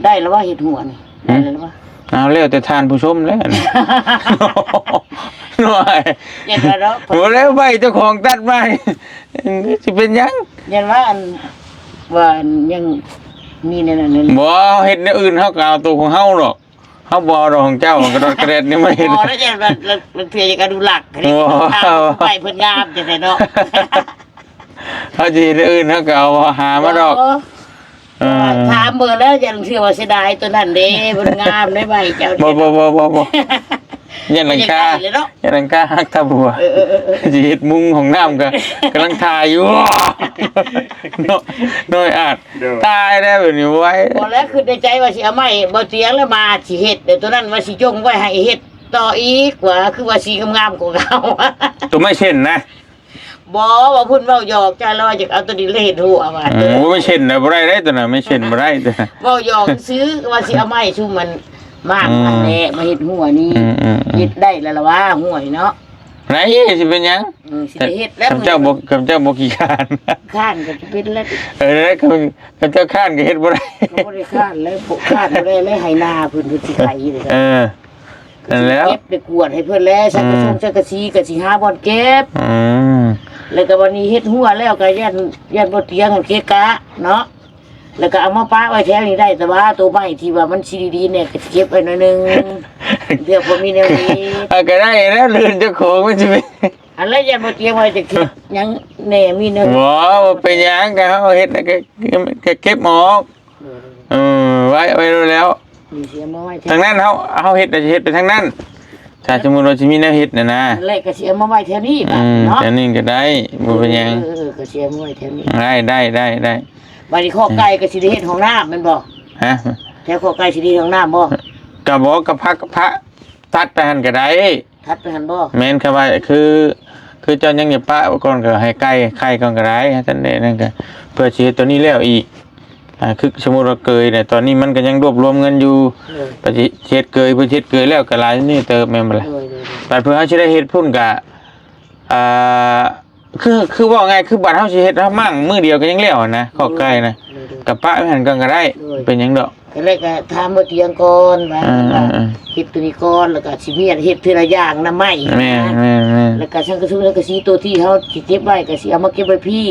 ໄດ້ແລ້ວວ່າເຮັດຮົ້ວນີ້ ຫືມ ໄດ້ແລ້ວວ່າ ເອົາ ແລ້ວແຕ່ທ່ານຜູ້ຊົມແຫຼະ ນ້ອຍ ຢ່າວ່າດອກ ບໍ່ແລ້ວໃບເຈົ້າຂອງຕັດມາ ຊິເປັນຫຍັງ ຢ້ານວ່າອັນ ວ່າອັນຍັງມີແນວນັ້ນແນວນີ້ ບໍ່ ເຮົາເຮັດແນວອື່ນ ເຮົາກໍເອົາໂຕຂອງເຮົາດອກ ເຮົາບໍ່ເອົາດອກຂອງເຈົ້າ ກະດອດກະແດດນີ້ມາເຮັດ ບໍ່ ແລ້ວຈະວ່າລາງເທື່ອຈະກະດູລັກ ເອີ ໄປເພິ່ນງາມຈັ່ງໃດເນາະ ເຮົາຊິເຮັດແນວອື່ນ ເຮົາກໍເອົາຫາມາດອກ ເອີ ເອີ ຖາມເບິ່ງແລ້ວ ຢ່າລາງເທື່ອວ່າເສຍດາຍໂຕນັ້ນເດ້ ເພິ່ນງາມໄດ໋ໃບເຈົ້າ ບໍ່ ບໍ່ ບໍ່ ບໍ່ ບໍ່ ຢ້ານຫຼັງຄາ ຢາກໄດ້ແລ້ວເນາະ ຢ້ານຫຼັງຄາຫັກທາບົວ ເອີໆໆໆ ຊິເຮັດມຸງຫ້ອງນ້ຳກໍກຳລັງຖ່າຍຢູ່ ເນາະ ນ້ອຍອາດ ໂດຍ ຕາຍແລ້ວແບບນີ້ ໂອ້ຍ ບໍ່ແລ້ວ ຄິດໃນໃຈວ່າຊິເອົາໄມ້ບໍ່ຕຽງແລ້ວມາຊິເຮັດ ແຕ່ໂຕນັ້ນວ່າຊິຈົ່ງໄວ້ໃຫ້ເຮັດຕໍ່ອີກ ວ່າຄືວ່າຊິງາມໆກວ່າເກົ່າ ໂຕໄມ້ເສັ້ນນະ. ບໍ່ ວ່າເພິ່ນເວົ້າຫຍອກ ເຈົ້າລາວວ່າຢາກເອົາໂຕນີ້ເລີຍເຮັດຫົວວ່າ ອືມ ໂອ້ຍ ໄມ້ເສັ້ນນະບໍ່ໄດ້ເດ້ ໂຕນັ້ນໄມ້ເສັ້ນບໍ່ໄດ້ ເວົ້າຫຍອກຊື່ວ່າຊິເອົາໄມ້ຊຸມມັນມາງ ອືມ ຫັ້ນແຫຼະ ມາເຮັດຫົວນີ້ ອືມໆໆ ເຮັດໄດ້ແລ້ວລະວ່າ ຫ້ວຍເນາະ ໄດ້ ຊິເປັນຫຍັງ ອືມ ຊິໄດ້ເຮັດແລ້ວ ຄັນເຈົ້າບໍ່ ຄັນເຈົ້າບໍ່ຂີ້ຄ້ານ ຄ້ານກໍຈະເປັນແລ້ວ ເອີ ຄັນ ຄັນເຈົ້າຄ້ານກໍເຮັດບໍ່ໄດ້ ກໍບໍ່ໄດ້ຄ້ານແລ້ວ ພວກຄ້ານບໍ່ໄດ້ແລ້ວ ໄຮ່ນາເພິ່ນ ເພິ່ນຊິໄຖເດ້ ເອີ. ນັ້ນແຫຼະ ເກັບໄດ້ກວດໃຫ້ເພິ່ນແລ້ວ ສັງກະສົງ ອືມ ສັງກະສີກໍຊິຫາບ່ອນເກັບ ອືມ ແລ້ວກໍບັດນີ້ເຮັດຮົ້ວແລ້ວກໍຢ້ານ ຢ້ານບໍ່ຕຽງເກະກະເນາະ ແລ້ວກໍເອົາມາປະໄວ້ແຖວນີ້ໄດ້ ແຕ່ວ່າໂຕໄມ້ທີ່ວ່າມັນຊິດີໆແດ່ກໍຊິເກັບໄວ້ໜ້ອຍໜຶ່ງ ເພື່ອບໍ່ມີແນວເຮັດ ເອີ ກໍໄດ້ແລ້ວ ເຮືອນເຈົ້າຂອງມັນຊິເປັນ ອັນແລ້ວຢ້ານບໍ່ຕຽງໄວ້ຈະເກັບຫຍັງແດ່ ມີແນວ ບໍ່ ບໍ່ເປັນຫຍັງ ກໍເຮົາເຮັດແລ້ວກໍ ກໍເກັບອອກ ເອີ ເອີ ໄວ້ ໄວ້ໂລດແລ້ວ ນີ້ຊິເອົາມາໄວ້ແຖວ ທາງນັ້ນເຮົາ ເຮົາເຮັດ ເຮົາເຮັດໄປທາງນັ້ນ ຖ້າສົມມຸດວ່າຊິມີແນວເຮັດນະນະ ນັ້ນແຫຼະ ກໍຊິເອົາມາໄວ້ແຖວນີ້ບາດນີ້ເນາະ ອືມ ແຖວນີ້ກໍໄດ້ ບໍ່ເປັນຫຍັງ ເອີໆ ກໍຊິເອົາມາໄວ້ແຖວນີ້ ໄດ້ ໄດ້ ໄດ້ ໄດ້ ບາດນີ້ຄອກໄກ່ກໍຊິໄດ້ເຮັດຫ້ອງນ້ຳແມ່ນບໍ່? ຮະ? ແຖວຄອກໄກ່ຊິໄດ້ເຮັດຫ້ອງນ້ຳບໍ່? ກໍບໍ່ ກໍພັກ ພະ ຕັດໄປຫັ້ນກໍໄດ້ ຖັດໄປຫັ້ນບໍ່? ແມ່ນ ຄຳວ່າ ຄື ຄືເຈົ້າຍັງຈະປະໄວ້ກ່ອນ ກໍໃຫ້ໄກ່ໄຂ່ກ່ອນກໍໄດ້ ຊັ້ນແຫຼະ ນັ້ນກໍເພື່ອຊິເຮັດຕົວນີ້ແລ້ວອີກ ອ່າ ຄືສົມມຸດວ່າເກີຍນະ ຕອນນີ້ມັນກໍຍັງລວບລວມເງິນຢູ່ ໂດຍ ກໍຊິເຮັດເກີຍ ເພິ່ນເຮັດເກີຍແລ້ວກໍຫຼາຍນີ້ເຕີບແມ່ນບໍ່ລະ? ໂດຍໆໆ ບັດເພື່ອເຮົາຊິໄດ້ເຮັດພຸ້ນກໍ ອ່າ ຄື ຄືເວົ້າງ່າຍ ຄືບັດເຮົາຊິເຮັດ ເຮົາໝັ້ງມື້ດຽວກໍຍັງແລ້ວຫັ້ນນະ ໂດຍ ຄອກໄກ່ນະ ໂດຍໆ ກໍປະໄວ້ຫັ້ນກ່ອນກໍໄດ້ ໂດຍ ເປັນຫຍັງດອກ ຕອນແລກກໍຖາມບໍ່ຕຽງກ່ອນວ່າ ເອີໆໆ ເຮັດຕົວນີ້ກ່ອນ ແລ້ວກໍຊິມີອັນເຮັດເທື່ອລະຢ່າງນຳໄມ້ ແມ່ນໆໆ ແລ້ວກໍສັງກະສຸງສັງກະສີຕົວທີ່ເຮົາຊິເກັບໄວ້ ກໍຊິເອົາມາເກັບໄວ້ພີ້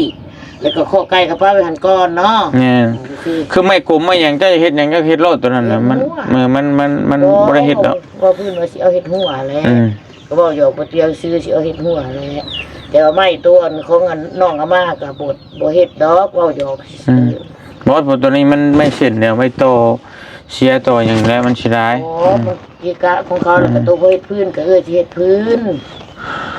ແລ້ວກໍຄອກໄກ່ກໍປະໄວ້ຫັ້ນກ່ອນເນາະ ແມ່ນ ໂອເຄ ຄືໄມ້ກົມໄມ້ຫຍັງ ເຈົ້າເຮັດຫຍັງກໍເຮັດໂລດ ຕົວນັ້ນນະ ມັນ ເອີ ມັນ ມັນ ມັນບໍ່ໄດ້ເຮັດດອກ ເວົ້າພື້ນວ່າຊິເອົາເຮັດຮົ້ວແຫຼະ ອືມ ກໍເວົ້າຫຍອກບໍ່ຕຽງຊື່ ຊິເອົາເຮັດຮົ້ວແຫຼະ ແຕ່ວ່າໄມ້ຕົວອັນຂອງອັນນ້ອງເອົາມາກໍບໍ່ ບໍ່ເຮັດດອກ ເວົ້າຫຍອກຊື່ໆ ອືມ ບໍ່ ເພາະຕົວນີ້ມັນໄມ້ເສັ້ນແລ້ວ ໄວ້ຕໍ່ເຊຍຕໍ່ຫຍັງແລ້ວ ມັນເສຍດາຍ ອໍ ອືມ ມັນເກະກະຂອງເຂົາ ແລ້ວກໍ ອືມ ໂຕບໍ່ເຮັດພື້ນ ກໍເອື້ອຍຊິເຮັດພື້ນ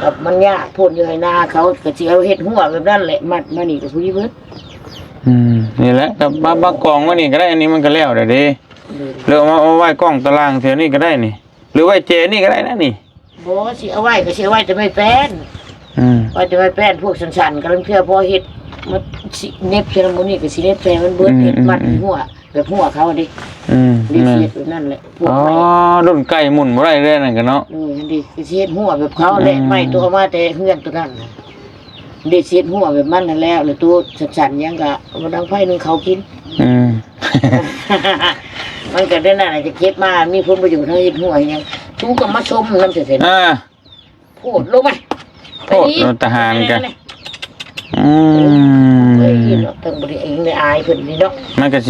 ກໍມັນຍາກໂພດ ຢູ່ໄຮ່ນາເຂົາ ກໍຊິເອົາເຮັດຮົ້ວແບບນັ້ນແຫຼະ ມັດມານີ້ກໍພໍດີເບິດ ອືມ ນີ້ແຫຼະ ກໍມາ ມາກອງໄວ້ນີ້ກໍໄດ້ ອັນນີ້ມັນກໍແລ້ວແລ້ວເດ້ ໂດຍ ຫຼືເອົາມາ ເອົາໄວ້ກ້ອງຕາລ່າງແຖວນີ້ກໍໄດ້ນີ້ ຫຼືໄວ້ແຈນີ້ກໍໄດ້ນະນີ້ ບໍ່ ຊິເອົາໄວ້ກໍຊິເອົາໄວ້ແຕ່ໄມ້ແປ້ນ ອືມ ໄວ້ແຕ່ໄມ້ແປ້ນ ພວກສັ້ນໆ ກະລາງເທື່ອພໍເຮັດ ມັນຊິເໜັບໃສ່ນຳໝູ່ນີ້ກໍຊິເໜັບໃສ່ມັນເບິດ ອືມ ເຮັດມັດ ອືມ ໃຫ້ຮົ້ວ ແບບຮົ້ວເຂົາເດ້ ອືມ ເດ້ ແມ່ນ ຊິເຮັດແບບນັ້ນແຫຼະ ພວກ ອໍ ໄມ້ ລຸ້ນໄກ່ໝຸ່ນບໍ່ໄດ້ເດ້ ນັ້ນກໍເນາະ ໂດຍ ຫັ້ນເດ້ ກໍຊິເຮັດຮົ້ວແບບເຂົາແຫຼະ ອືມ ໄມ້ຕົວເອົາມາແຕ່ເຮືອນຕົວນັ້ນນະ ເດຊິດຫົວແບບມັນຫັ້ນແຫຼະ ແລ້ວໂຕສັ້ນໆຫຍັງກະບໍ່ດັງໄຟໜຶ່ງເຂົ້າກິນ ອືມ ມັນກະແນວນັ້ນແຫຼະ ຈະເກັບມາມີຜົນປະໂຫຍດ ເຮົາເຮັດຫົວເຮັດຫຍັງ ສູກະມາຊົມນຳແທ້ໆ ອ່າ ໂພດລົງມາ ໂພດ ໄປນີ້ ໂອ້ ທະຫານກະ ອືມ ເອີຍ ເນາະ ເຖິງບໍ່ໄດ້ເອງໄດ້ອາຍເພິ່ນນີ້ເນາະ ມັນກະຊ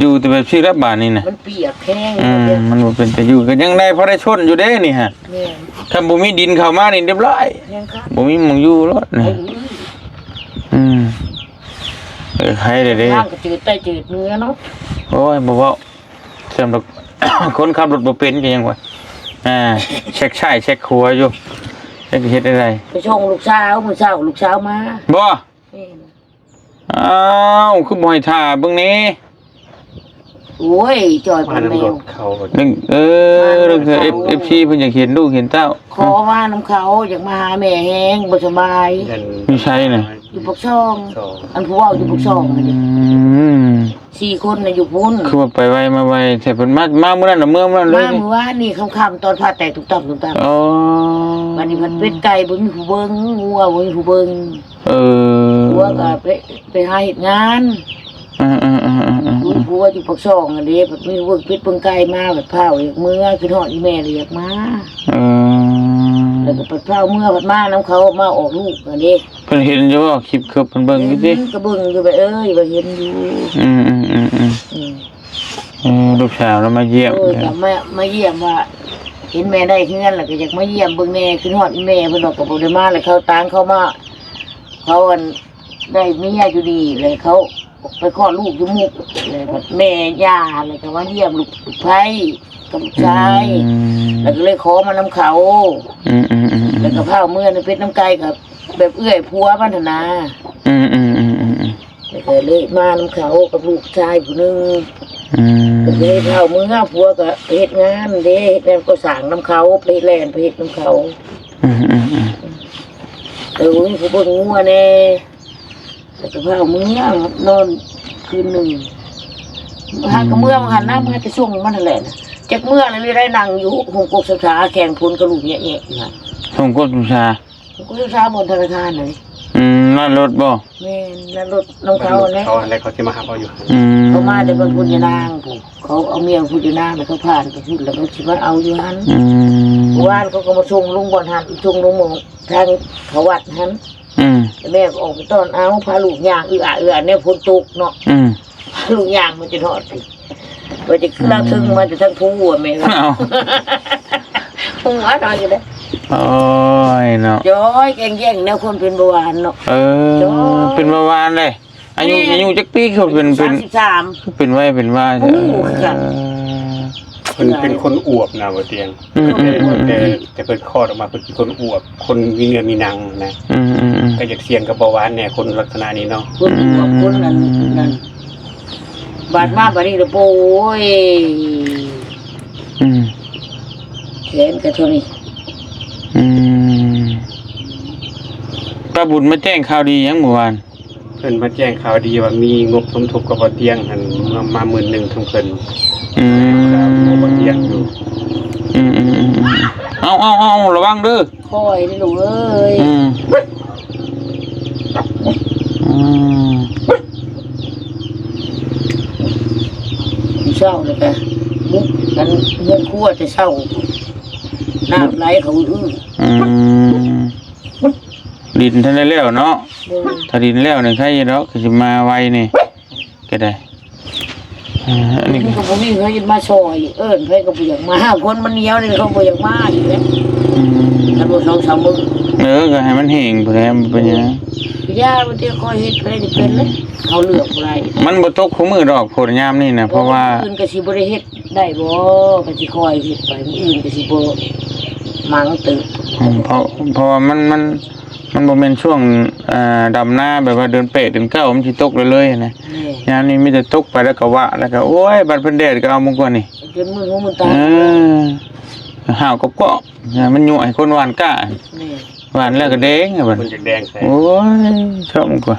ິຢູ່ແຕ່ແບບຊີ້ລະບາດນີ້ນະ ມັນປຽກແຮງ ອືມ ມັນບໍ່ເປັນຕາຢູ່ ກະຍັງໄດ້ພໍໄດ້ຊົນຢູ່ເດ້ນີ້ຫະ ແມ່ນ ຄັນບໍ່ມີດິນເຂົ້າມານີ້ລຽບຮ້ອຍ ແມ່ນຄັບ ບໍ່ມີໝ່ອງຢູ່ໂລດນີ້ ອືມ ເອີ ໄຄແລ້ວເດ້ ທາງກະຈືດໃຕ້ຈືດເໜືອເນາະ ໂອ້ຍ ບໍ່ເວົ້າ ສ່ຳດອກ ຄົນຂັບລົດບໍ່ເປັນກະຍັງວ່າ ອ່າ ແຊັກຊ້າຍແຊັກຂວາຢູ່ ຈັກຊິເຮັດແນວໃດ ໄປສົ່ງລູກສາວ ມື້ເຊົ້າລູກສາວມາ ບໍ່ ແມ່ນ ອ້າວ ຄືບໍ່ໃຫ້ຖ້າເບິ່ງແດ່ ໂອ້ຍ ຈ່ອຍປານແມວ ເອີ ເອີ ເອັຟຊີ ເພິ່ນຢາກເຫັນລູກເຫັນເຕົ້າ ຂໍມານຳເຂົາ ຢາກມາຫາແມ່ແຮງ ບໍ່ສະບາຍ ຢູ່ໃສນະ ຢູ່ປາກຊ່ອງ ອັນຜູ້ເວົ້າຢູ່ປາກຊ່ອງຫັ້ນເດ ອືມ ສີ່ຄົນນະຢູ່ພຸ້ນ ຄືວ່າໄປໄວມາໄວແທ້ ເພິ່ນມາ ມາມື້ນັ້ນນະ ເມືອມື້ນັ້ນເລີຍ ມາມື້ວານນີ້ຄ່ຳໆ ຕອນຟ້າແຕກຕຸບຕັບຕຸບຕັບ ອໍ ບາດນີ້ພັດເປັດໄກ່ບໍ່ມີຜູ້ເບິ່ງ ງົວບໍ່ມີຜູ້ເບິ່ງ ເອີ ຜົວກະໄປ ໄປຫາເຮັດງານ ເອີໆໆໆໆ ຜົວຢູ່ປາກຊ່ອງຫັ້ນເດ້ ບັດມີເບິ່ງເປັດເບິ່ງໄກ່ມາ ບັດພ້າວຢາກເມືອ ຄິດຮອດອີ່ແມ່ລະຢາກມາ ເອີ ແລ້ວກໍບັດພ້າວເມືອ ບັດມານຳເຂົາ ມາອອກລູກຫັ້ນເດ້ ເພິ່ນເຫັນຢູ່ບໍ່ ຄລິບເຄີບເພິ່ນເບິ່ງຢູ່ຕິ ເຫັນ ກໍເບິ່ງຢູ່ ເອີຍ ວ່າເຫັນຢູ່ ອືມໆໆ ເອີ ລູກສາວລາວມາຢ້ຽມ ໂດຍ ກໍມາ ມາຢ້ຽມວ່າ ເຫັນແມ່ໄດ້ເຮືອນແລ້ວກໍຢາກມາຢ້ຽມເບິ່ງແດ່ ຄິດຮອດອີ່ແມ່ເພິ່ນດອກ ກໍບໍ່ໄດ້ມາ ແລ້ວເຂົາຕ່າງເຂົາມາ ເຂົາອັນ ໄດ້ເມຍຢູ່ນີ້ ແລ້ວເຂົາໄປຄອດລູກຢູ່ມຸກ ແລ້ວແມ່ຍ່າ ແລ້ວກໍມາຢ້ຽມລູກໃພ້ ກັບລູກຊາຍ ອືມ ແລ້ວກໍເລີຍຂໍມານຳເຂົາ ອືມໆໆໆ ແລ້ວກໍພາເມືອນຳເປັດນຳໄກ່ ກໍແບບເອື້ອຍຜົວມັນຫັ້ນນາ ອືມໆໆໆ ແລ້ວກໍເລີຍມານຳເຂົາກັບລູກຊາຍຜູ້ໜຶ່ງ ອືມ ກໍເລີຍພາເມືອ ຜົວກໍໄປເຮັດງານເດ້ ເຮັດງານກໍ່ສ້າງນຳເຂົາ ໄປແລ່ນໄປເຮັດນຳເຂົາ ອືມໆໆ ເອີ ມີຜູ້ເບິ່ງງົວແດ່ ແລ້ວກໍພາເມືອນອນຄືນໜຶ່ງ ຫາກໍເມືອ ອືມ ວ່າຫັ້ນນະ ມາແຕ່ຊ່ວງມັນຫັ້ນແຫຼະ ຈັກເມືອແລ້ວ ໄດ້ນັ່ງຢູ່ຮົ່ມກົກຊຳຊາ ແຂ່ງຜົນກັບລູກແຍະໆ ຢູ່ຫັ້ນ ຮົ່ມກົກຊຳຊາ ຮົ່ມກົກຊຳຊາ ບ່ອນທະນາຄານນັ້ນ ອືມ ລາດລົດບໍ່? ແມ່ນ ລາດລົດນຳເຂົາຫັ້ນແຫຼະ ເຂົາຫັ້ນແຫຼະ ເຂົາຊິມາຮັບເອົາຢູ່ຫັ້ນ ອືມ ເຂົາມາແຕ່ບ້ານພຸ້ນຍານາງພຸ້ນ ເຂົາເອົາເມຍພຸ້ນຍານາງ ແລ້ວເຂົາຜ່ານໄປພຸ້ນ ແລ້ວເຂົາຊິມາເອົາຢູ່ຫັ້ນ ອືມ ວານເຂົາກໍມາສົ່ງລົງບ່ອນຫັ້ນ ສົ່ງລົງໝ່ອງທາງເຂົ້າວັດຫັ້ນ ອືມ ແມ່ກໍອອກໄປຕ້ອນເອົາ ພາລູກຍ່າງເອື້ອໆ ແນວຝົນຕົກເນາະ ອືມ ພາລູກຍ່າງມາຈົນຮອດ ວ່າຈະຄືລາວເທິງມາແຕ່ທາງພູແມ່ ເອົ້າ ຫົວໜ້ອຍຢູ່ເດ້ ໂອ້ຍເນາະ ຈ້ອຍແກງແຍ່ງແນວຄົນເປັນເບົາຫວານເນາະ ເອີ ຈ້ອຍ ເປັນເບົາຫວານເດ້ ອາຍຸ ແມ່ນ ອາຍຸຈັກປີ ຄືເປັນ ເປັນ ສາມສິບສາມ ຄືເປັນໄວເປັນວາ ບໍ່ຮູ້ຄືກັນ ເອີ ເພິ່ນເປັນຄົນອວບນະ ບໍ່ຕຽງ ອືມໆໆ ແຕ່ ແຕ່ ແຕ່ເພິ່ນຄອດອອກມາ ເພິ່ນເປັນຄົນອວບ ຄົນມີເນື້ອມີໜັງນະ ອືມໆໆ ກໍຢາກສ່ຽງກັບເບົາຫວານແດ່ ຄົນລັກສະນະນີ້ເນາະ ຄົນອວບ ອືມ ຄົນນັ້ນນັ້ນ ບາດມາບາດນີ້ລະ ໂອ້ຍ ອືມ ແຂນກໍເທົ່ານີ້ ອືມ ປ້າບຸນມາແຈ້ງຂ່າວດີຫຍັງມື້ວານ? ເພິ່ນມາແຈ້ງຂ່າວດີວ່າມີງົບສົມທົບກັບບໍ່ຕຽງຫັ້ນ ມາ ມາໝື່ນໜຶ່ງທາງເພິ່ນ ອືມ ບໍ່ຕຽງຢູ່ ອືມໆໆໆ ເອົາໆໆ ລະວັງເດີ ຄ່ອຍເດີລູກເອີຍ ອືມ ອືມ ເຊົ້າແລ້ວກະບຸກກັນເຮືອນຄົວແຕ່ເຊົ້າ ນ້ຳໄຫຼເຂົ້າອື້ອ ອືມ ດິນທັນໄດ້ແລ້ວເນາະ ໂດຍ ຖ້າດິນແລ້ວນີ້ໄຄຢູ່ດອກ ຄືຊິມາໄວນີ້ ກໍໄດ້ ເອີ ອັນນີ້ມັນກໍບໍ່ມີໃຜມາຊ່ອຍ ເອີ້ນໃຜກໍບໍ່ຢາກມາ ຄົນມັນໜຽວນີ້ເຂົາບໍ່ຢາກມາອີກແຫຼະ ອືມ ຄັນບໍ່ສອງສາມມື້ ເອີ ກໍໃຫ້ມັນແຫ້ງພຸ້ນແຫຼະ ບໍ່ເປັນຫຍັງ ຢ່າວ່າແຕ່ຂ້ອຍເຮັດໄປນີ້ເປັນເລີຍ ເຮົາເລືອກບໍ່ໄດ້ ມັນບໍ່ຕົກຄູ່ມື້ດອກ ຝົນຍາມນີ້ນະ ເພາະວ່າ ໂອ້ຍ ອື່ນກໍຊິບໍ່ໄດ້ເຮັດ ໄດ້ບໍ່ ກໍຊິຄ່ອຍເຮັດໄປ ມື້ອື່ນກໍຊິບໍ່ມັງຕື່ມ ອືມ ເພາະ ເພາະວ່າມັນ ມັນ ມັນບໍ່ແມ່ນຊ່ວງ ອ່າ ດຳນາ ແບບວ່າເດືອນແປດເດືອນເກົ້າມັນຊິຕົກເລີຍໆນະ ແມ່ນ ຍາມນີ້ມີແຕ່ຕົກໄປແລ້ວກໍວະ ແລ້ວກໍ ໂອ້ຍ ບັດເພິ່ນແດດກໍເອົາໝົດກວ່ານີ້ ຈົນມືຫູມືຕາ ເອີ ຫ້າວກອບໆ ມັນຍົວະໃຫ້ຄົນຫວ່ານກ້າ ແມ່ນ ຫວ່ານແລ້ວກໍແດງ ບັດ ມັນຈະແດງໃສ່ ໂອ້ຍ ຊອບມັນກວ່າ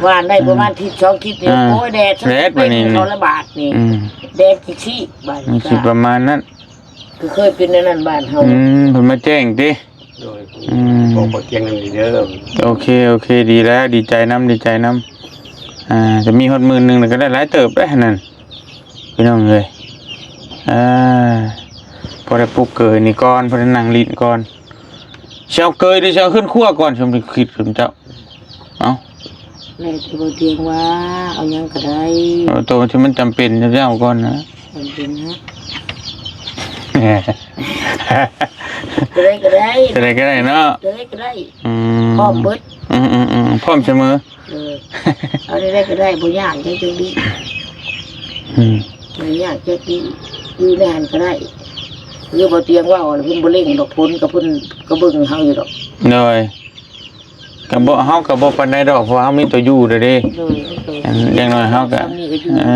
ຫວ່ານໄດ້ປະມານທິດສອງທິດນີ້ ອ່າ ໂອ້ຍ ແດດ ແດດບັດນີ້ ເຂົາລະບາດນີ້ ອືມ ແດງຊິຊີ້ບາດນີ້ ມັນຊິປະມານນັ້ນ ຄືເຄີຍເປັນແນວນັ້ນບ້ານເຮົາ ອືມ ເພິ່ນມາແຈ້ງຕິ ໂດຍ ອືມ ບອກບໍ່ຕຽງນຳດີເດີ ໂອເຄ ໂອເຄ ດີແລ້ວ ດີໃຈນຳ ດີໃຈນຳ ອ່າ ຈະມີຮອດໝື່ນໜຶ່ງ ກໍໄດ້ຫຼາຍເຕີບເດ້ຫັ້ນນັ້ນ ພີ່ນ້ອງເອີຍ ອ່າ ພໍໄດ້ປຸກເກີຍນີ້ກ່ອນ ພໍໄດ້ນັ່ງຫຼິ້ນກ່ອນ ຊິເອົາເກີຍຫຼືຊິເອົາເຮືອນຄົວກ່ອນ ສົມຄິດເຂົາເຈົ້າ ເອົ້າ ແລ້ວແຕ່ບໍ່ຕຽງວ່າ ເອົາຫຍັງກໍໄດ້ ເອົາໂຕທີ່ມັນຈຳເປັນເຈົ້າກ່ອນນະ ຈຳເປັນນະ ໂຕໃດກໍໄດ້ ໂຕໃດກໍໄດ້ເນາະ ໂຕໃດກໍໄດ້ ອືມ ພ້ອມເບິດ ອືມໆໆ ພ້ອມສະເໝີ ເອີ ເອົາແນວໃດກໍໄດ້ ບໍ່ຍາກຈັກດີ ອືມ ບໍ່ຍາກຈັກດີ ຢູ່ໃນຫັ້ນກໍໄດ້ ຄືບໍ່ຕຽງເວົ້າ ເພິ່ນບໍ່ເລັ່ງດອກ ຜົນກໍເພິ່ນກໍເບິ່ງເຮົາຢູ່ດອກ ໂດຍ ກໍບໍ່ ເຮົາກໍບໍ່ປານໃດດອກ ເພາະວ່າເຮົາມີໂຕຢູ່ແລ້ວເດ້ ໂດຍ ຢ່າງ ຢ່າງໜ້ອຍເຮົາກໍ ເອີ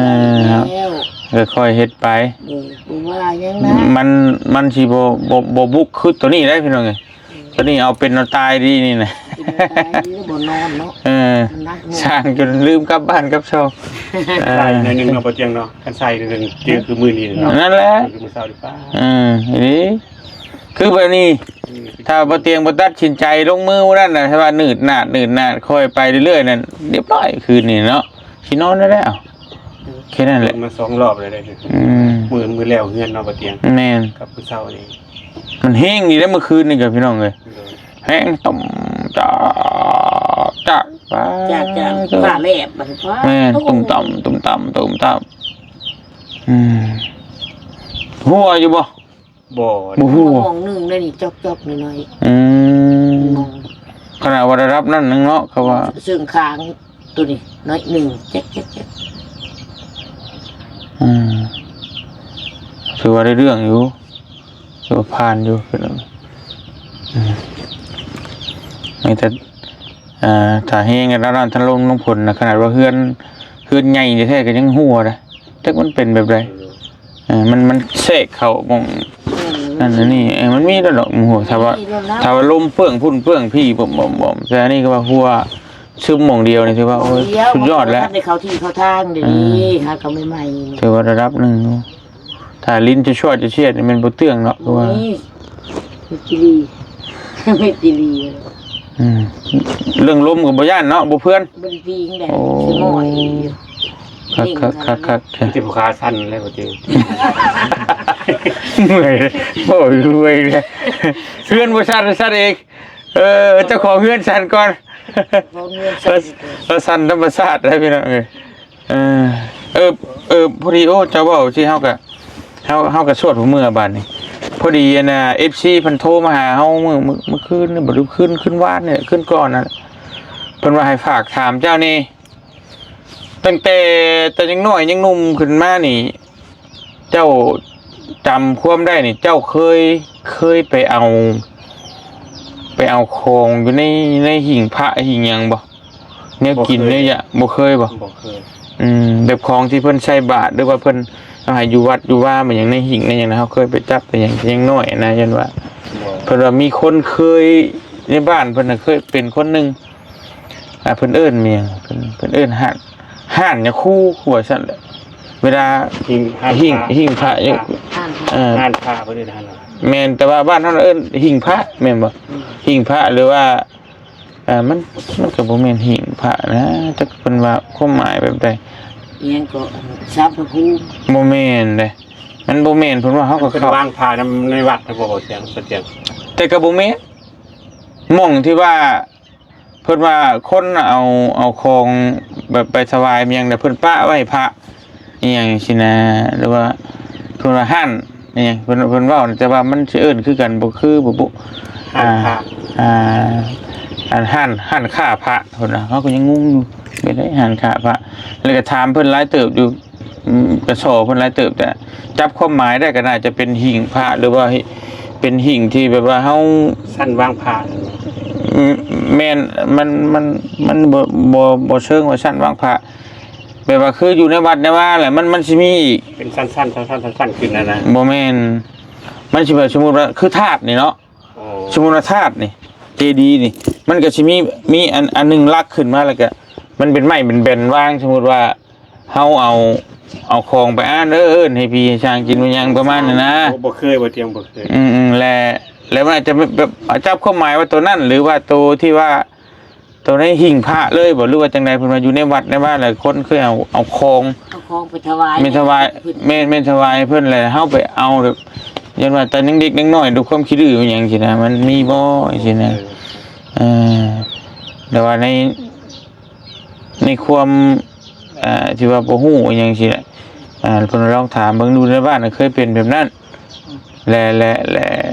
ແລ້ວ ກໍຄ່ອຍເຮັດໄປ ໂດຍ ບໍ່ວ່າຫຍັງນະ ມັນ ມັນຊິບໍ່ ບໍ່ ບໍ່ບຸກຄືໂຕນີ້ໄດ໋ ພີ່ນ້ອງເອີຍ ໂຕນີ້ເອົາເປັນເອົາຕາຍດີນີ້ນະ ເປັນເອົາຕາຍດີ ບໍ່ນອນເນາະ ເອີ ມັນໜັກໜ່ວງ ສ້າງຈົນລືມກັບບ້ານກັບຊ່ອງ ເອີ ໃສ່ໜ້ອຍໜຶ່ງເນາະ ບໍ່ຕຽງເນາະ ຄັນໃສ່ໜ້ອຍໜຶ່ງ ຄື ຄືມື້ນີ້ເນາະ ນັ້ນແຫຼະ ຄືມື້ເຊົ້ານີ້ ປ້າ ເອີ ອີ່ຫຼີ ຄືແບບນີ້ ອືມ ຖ້າບໍ່ຕຽງບໍ່ຕັດສິນໃຈລົງມືມື້ນັ້ນນະ ຖ້າວ່າໜືດໜາດ ໜືດໜາດ ຄ່ອຍໄປເລື້ອຍໆນັ້ນ ລຽບຮ້ອຍຄືນນີ້ເນາະ ຊິນອນໄດ້ແລ້ວ ແຄ່ນັ້ນແຫຼະ ມາສອງລອບແລ້ວເດ້ ອືມ ມື້ ມື້ແລ້ວເຮືອນເນາະ ບໍ່ຕຽງ ແມ່ນ ກັບມື້ເຊົ້ານີ້ ມັນແຮງດີເດ້ມື້ຄືນນີ້ກໍ ພີ່ນ້ອງເອີຍ ໂດຍ ແຮງ ຕຸ້ມຕາກຕາກ ຈາກ ຈາກ ຟ້າແລບ ບາດນີ້ ແມ່ນ ຕຸ້ມຕາມ ຕຸ້ມຕາມ ຕຸ້ມຕາມ ອືມ ຮົ່ວຢູ່ບໍ່? ບໍ່ ບໍ່ຮົ່ວ ຫ້ອງໜຶ່ງໄດ້ນີ້ ຈອກໆ ໜ້ອຍໆ ອືມ ຂະໜາດວ່າລະດັບນັ້ນໜຶ່ງເນາະ ເຂົາວ່າ ເຊິ່ງຄ້າງໂຕນີ້ໜ້ອຍໜຶ່ງ ແຈກໆໆ ອືມ ຖື ວ່າໄດ້ເລື່ອງຢູ່ ຖືວ່າຜ່ານຢູ່ ອືມ ມີແຕ່ ອ່າ ຖ້າແຮງ ນ້ຳ ນ້ຳ ທັນລົມ ນ້ຳຝົນນະ ຂະໜາດວ່າເຮືອນ ເຮືອນໃຫຍ່ແທ້ໆ ກໍຍັງຮົ່ວເດ້ ຈັກມັນເປັນແບບໃດ. ເອີ ມັນ ມັນແຊກເຂົ້າໝ່ອງ ແມ່ນ ນັ້ນອັນນີ້ ເອີ ມັນມີແລ້ວດອກ ໝູ່ ຖ້າວ່າ ມີແລ້ວນະ ຖ້າວ່າລົມເປື້ອງພຸ້ນເປື້ອງພີ້ ບອມໆ ແຕ່ອັນນີ້ກໍວ່າຮົ່ວຊຶມໝ່ອງດຽວນີ້ ຖືວ່າ ໂອ້ຍ ໝ່ອງດຽວ ສຸດຍອດແລ້ວ ບໍ່ທັນໄດ້ເຂົ້າທີ່ເຂົ້າທາງເດ ເອີ ຫາກໍໃໝ່ໆ ຖືວ່າລະດັບໜຶ່ງຢູ່. ຖ້າລິນຈະຊວດຈະຊຽດນີ້ແມ່ນບໍ່ເຕືອງເນາະ ຄືວ່າ ມີ ມີຈີລີ ມີຈີລີ ອືມ ເລື່ອງລົມກໍບໍ່ຢ້ານເນາະ ບໍ່ເພື່ອນ ບໍ່ໄດ້ຕີງແຫຼະ ໂອ້ ຊິໝໍ້ອີກຢູ່ ຄັກໆໆໆ ມີແຕ່ຜູ້ຂາສັ່ນແລ້ວ ບໍ່ຕິ ເມື່ອຍ ໂອ້ຍ ເມື່ອຍເລີຍ ເຮືອນບໍ່ສັ່ນ ສັ່ນເອງ ເອີ ເຈົ້າຂອງເຮືອນສັ່ນກ່ອນ ເຈົ້າຂອງເຮືອນສັ່ນ ເອີ ສັ່ນທຳມະຊາດເດ້ພີ່ນ້ອງເອີຍ. ເອີ ເອີ ເອີ ພໍດີ ໂອ້ ເຈົ້າເວົ້າຊີ້ ເຮົາກະ ເຮົາ ເຮົາກະສວດຫົວເມືອບາດນີ້ ພໍດີ ອັນນ່າ ເອັຟຊີ ເພິ່ນໂທມາຫາເຮົາມື້ ມື້ ມື້ຄືນນີ້ບໍ ຫຼືຄືນ ຄືນວານນີ້ ຄືນກ່ອນນັ້ນ ເພິ່ນວ່າໃຫ້ຝາກຖາມເຈົ້ານີ້ ຕັ້ງແຕ່ ແຕ່ຍັງນ້ອຍຍັງໜຸ່ມຂຶ້ນມານີ້ ເຈົ້າຈຳຄວາມໄດ້ນີ້ ເຈົ້າເຄີຍ ເຄີຍໄປເອົາ ໄປເອົາຂອງຢູ່ໃນ ໃນຫິ້ງພະຫິ້ງຫຍັງບໍ່? ແນວກິນ ບໍ່ເຄີຍ ແນວຢາກ ບໍ່ເຄີຍບໍ່? ບໍ່ເຄີຍ ອືມ ແບບຂອງທີ່ເພິ່ນໃສ່ບາດ ຫຼືວ່າເພິ່ນເອົາໃຫ້ຢູ່ວັດຢູ່ວາ ແມ່ນຫຍັງໃນຫິ້ງໃນຫຍັງນະ ເຮົາເຄີຍໄປຈັບໄປຫຍັງ ຍັງນ້ອຍນະ ຢ້ານວ່າ ບໍ່ ເພິ່ນວ່າມີຄົນເຄີຍ ໃນບ້ານເພິ່ນນະເຄີຍເປັນຄົນໜຶ່ງ ອ່າ ເພິ່ນເອີ້ນແມ່ນຫຍັງ ເພິ່ນ ເພິ່ນເອີ້ນຮ້ານ ຮ້ານຍາຄູວ່າຊັ້ນແຫຼະ ເວລາ ຫິ້ງ ຫິ້ງ ຫິ້ງພະ ເອີ ຮ້ານພະ ເພິ່ນເອີ້ນຮ້ານ ແມ່ນ ແຕ່ວ່າບ້ານເຮົາເອີ້ນຫິ້ງພະແມ່ນບໍ່? ອືມ ຫິ້ງພະ ຫຼືວ່າ ອ່າ ມັນ ມັນກໍບໍ່ແມ່ນຫິ້ງພະນະ ຈັກເພິ່ນວ່າຄວາມໝາຍແບບໃດ ອີຫຍັງກໍ ສານພະພູມ ບໍ່ແມ່ນເດ້ ມັນບໍ່ແມ່ນ ເພິ່ນວ່າເຮົາກໍເຂົ້າ ວາງພະນຳໃນວັດນະ ບໍ່ ບໍ່ສຽງ ສະຕຽງ ແຕ່ກໍບໍ່ແມ່ນ ໝ່ອງທີ່ວ່າ ເພິ່ນວ່າຄົນເອົາ ເອົາຂອງແບບໄປຖວາຍຫຍັງ ແລ້ວເພິ່ນປະໄວ້ພະ ອີຫຍັງຊີ້ນະ ຫຼືວ່າເພິ່ນວ່າຮ້ານອີຫຍັງ ເພິ່ນ ເພິ່ນເວົ້າ ແຕ່ວ່າມັນຊິເອີ້ນຄືກັນບໍ່ຄືບໍ່ບຸ ຮ້ານພະ ອ່າ ອ່າ ຮ້ານ ຮ້ານຄ້າພະ ເພິ່ນວ່າ ເຮົາກໍຍັງງົງຢູ່ ແບບໃດຮ້ານຄ້າພະ ແລ້ວກໍຖາມເພິ່ນຫຼາຍເຕີບຢູ່ ອືມ ກໍສໍ້ເພິ່ນຫຼາຍເຕີບ ແຕ່ຈັບຄວາມໝາຍໄດ້ກໍໜ້າຈະເປັນຫິ້ງພະ ຫຼືວ່າເປັນຫິ້ງທີ່ແບບວ່າເຮົາ ຊັ້ນວາງພະ ອືມ ແມ່ນ ມັນ ມັນ ມັນບໍ່ ບໍ່ ບໍ່ເຊີງວ່າຊັ້ນວາງພະ ແບບວ່າຄືຢູ່ໃນວັດໃນວາແຫຼະ ມັນ ມັນຊິມີອີກ ເປັນຊັ້ນໆ ຊັ້ນໆ ຊັ້ນໆ ຂຶ້ນຫັ້ນນະ ບໍ່ແມ່ນ ມັນຊິແບບ ສົມມຸດວ່າຄືທາດນີ້ເນາະ ອໍ ສົມມຸດວ່າທາດນີ້ ເຈດີນີ້ ມັນກໍຊິມີ ມີອັນ ອັນໜຶ່ງຫຼັກຂຶ້ນມາ ແລ້ວກໍມັນເປັນໄມ້ເປັນແບນວາງ ສົມມຸດວ່າ ເຮົາເອົາ ເອົາຂອງໄປ ອ່າ ເອີ້ນໃຫ້ຜີໃຫ້ຊ່າງກິນ ແມ່ນຫຍັງປະມານນັ້ນນະ ບໍ່ ບໍ່ເຄີຍ ບໍ່ຕຽງ ບໍ່ເຄີຍ ອືມໆ ແລະ ແລະມັນອາດຈະແບບ ຈັບຄວາມໝາຍວ່າໂຕນັ້ນ ຫຼືວ່າໂຕທີ່ວ່າ ໂຕໃນຫິ້ງພະເລີຍບໍ່ ຫຼືວ່າຈັ່ງໃດ? ເພິ່ນວ່າຢູ່ໃນວັດໃນວາ ຫຼາຍຄົນເຄີຍເອົາ ເອົາຂອງ ເອົາຂອງໄປຖວາຍ ແມ່ນຖວາຍ ເພິ່ນ ແມ່ນ ແມ່ນຖວາຍເພິ່ນ ແລ້ວເຮົາໄປເອົາ ແບບ ຢ້ານວ່າແຕ່ຍັງເດັກຍັງນ້ອຍ ດ້ວຍຄວາມຂີ້ດື້ຫຍັງຊີ້ນະ ມັນມີບໍ່ ຈັ່ງຊີ້ນະ ເອີ ແຕ່ວ່າໃນ ໃນຄວາມ ອ່າ ທີ່ວ່າບໍ່ຮູ້ອີ່ຫຍັງຊີ້ແຫຼະ ອ່າ ເພິ່ນລອງຖາມເບິ່ງດູ ໃນບ້ານນະເຄີຍເປັນແບບນັ້ນ ແລະ ແລະ ແລະ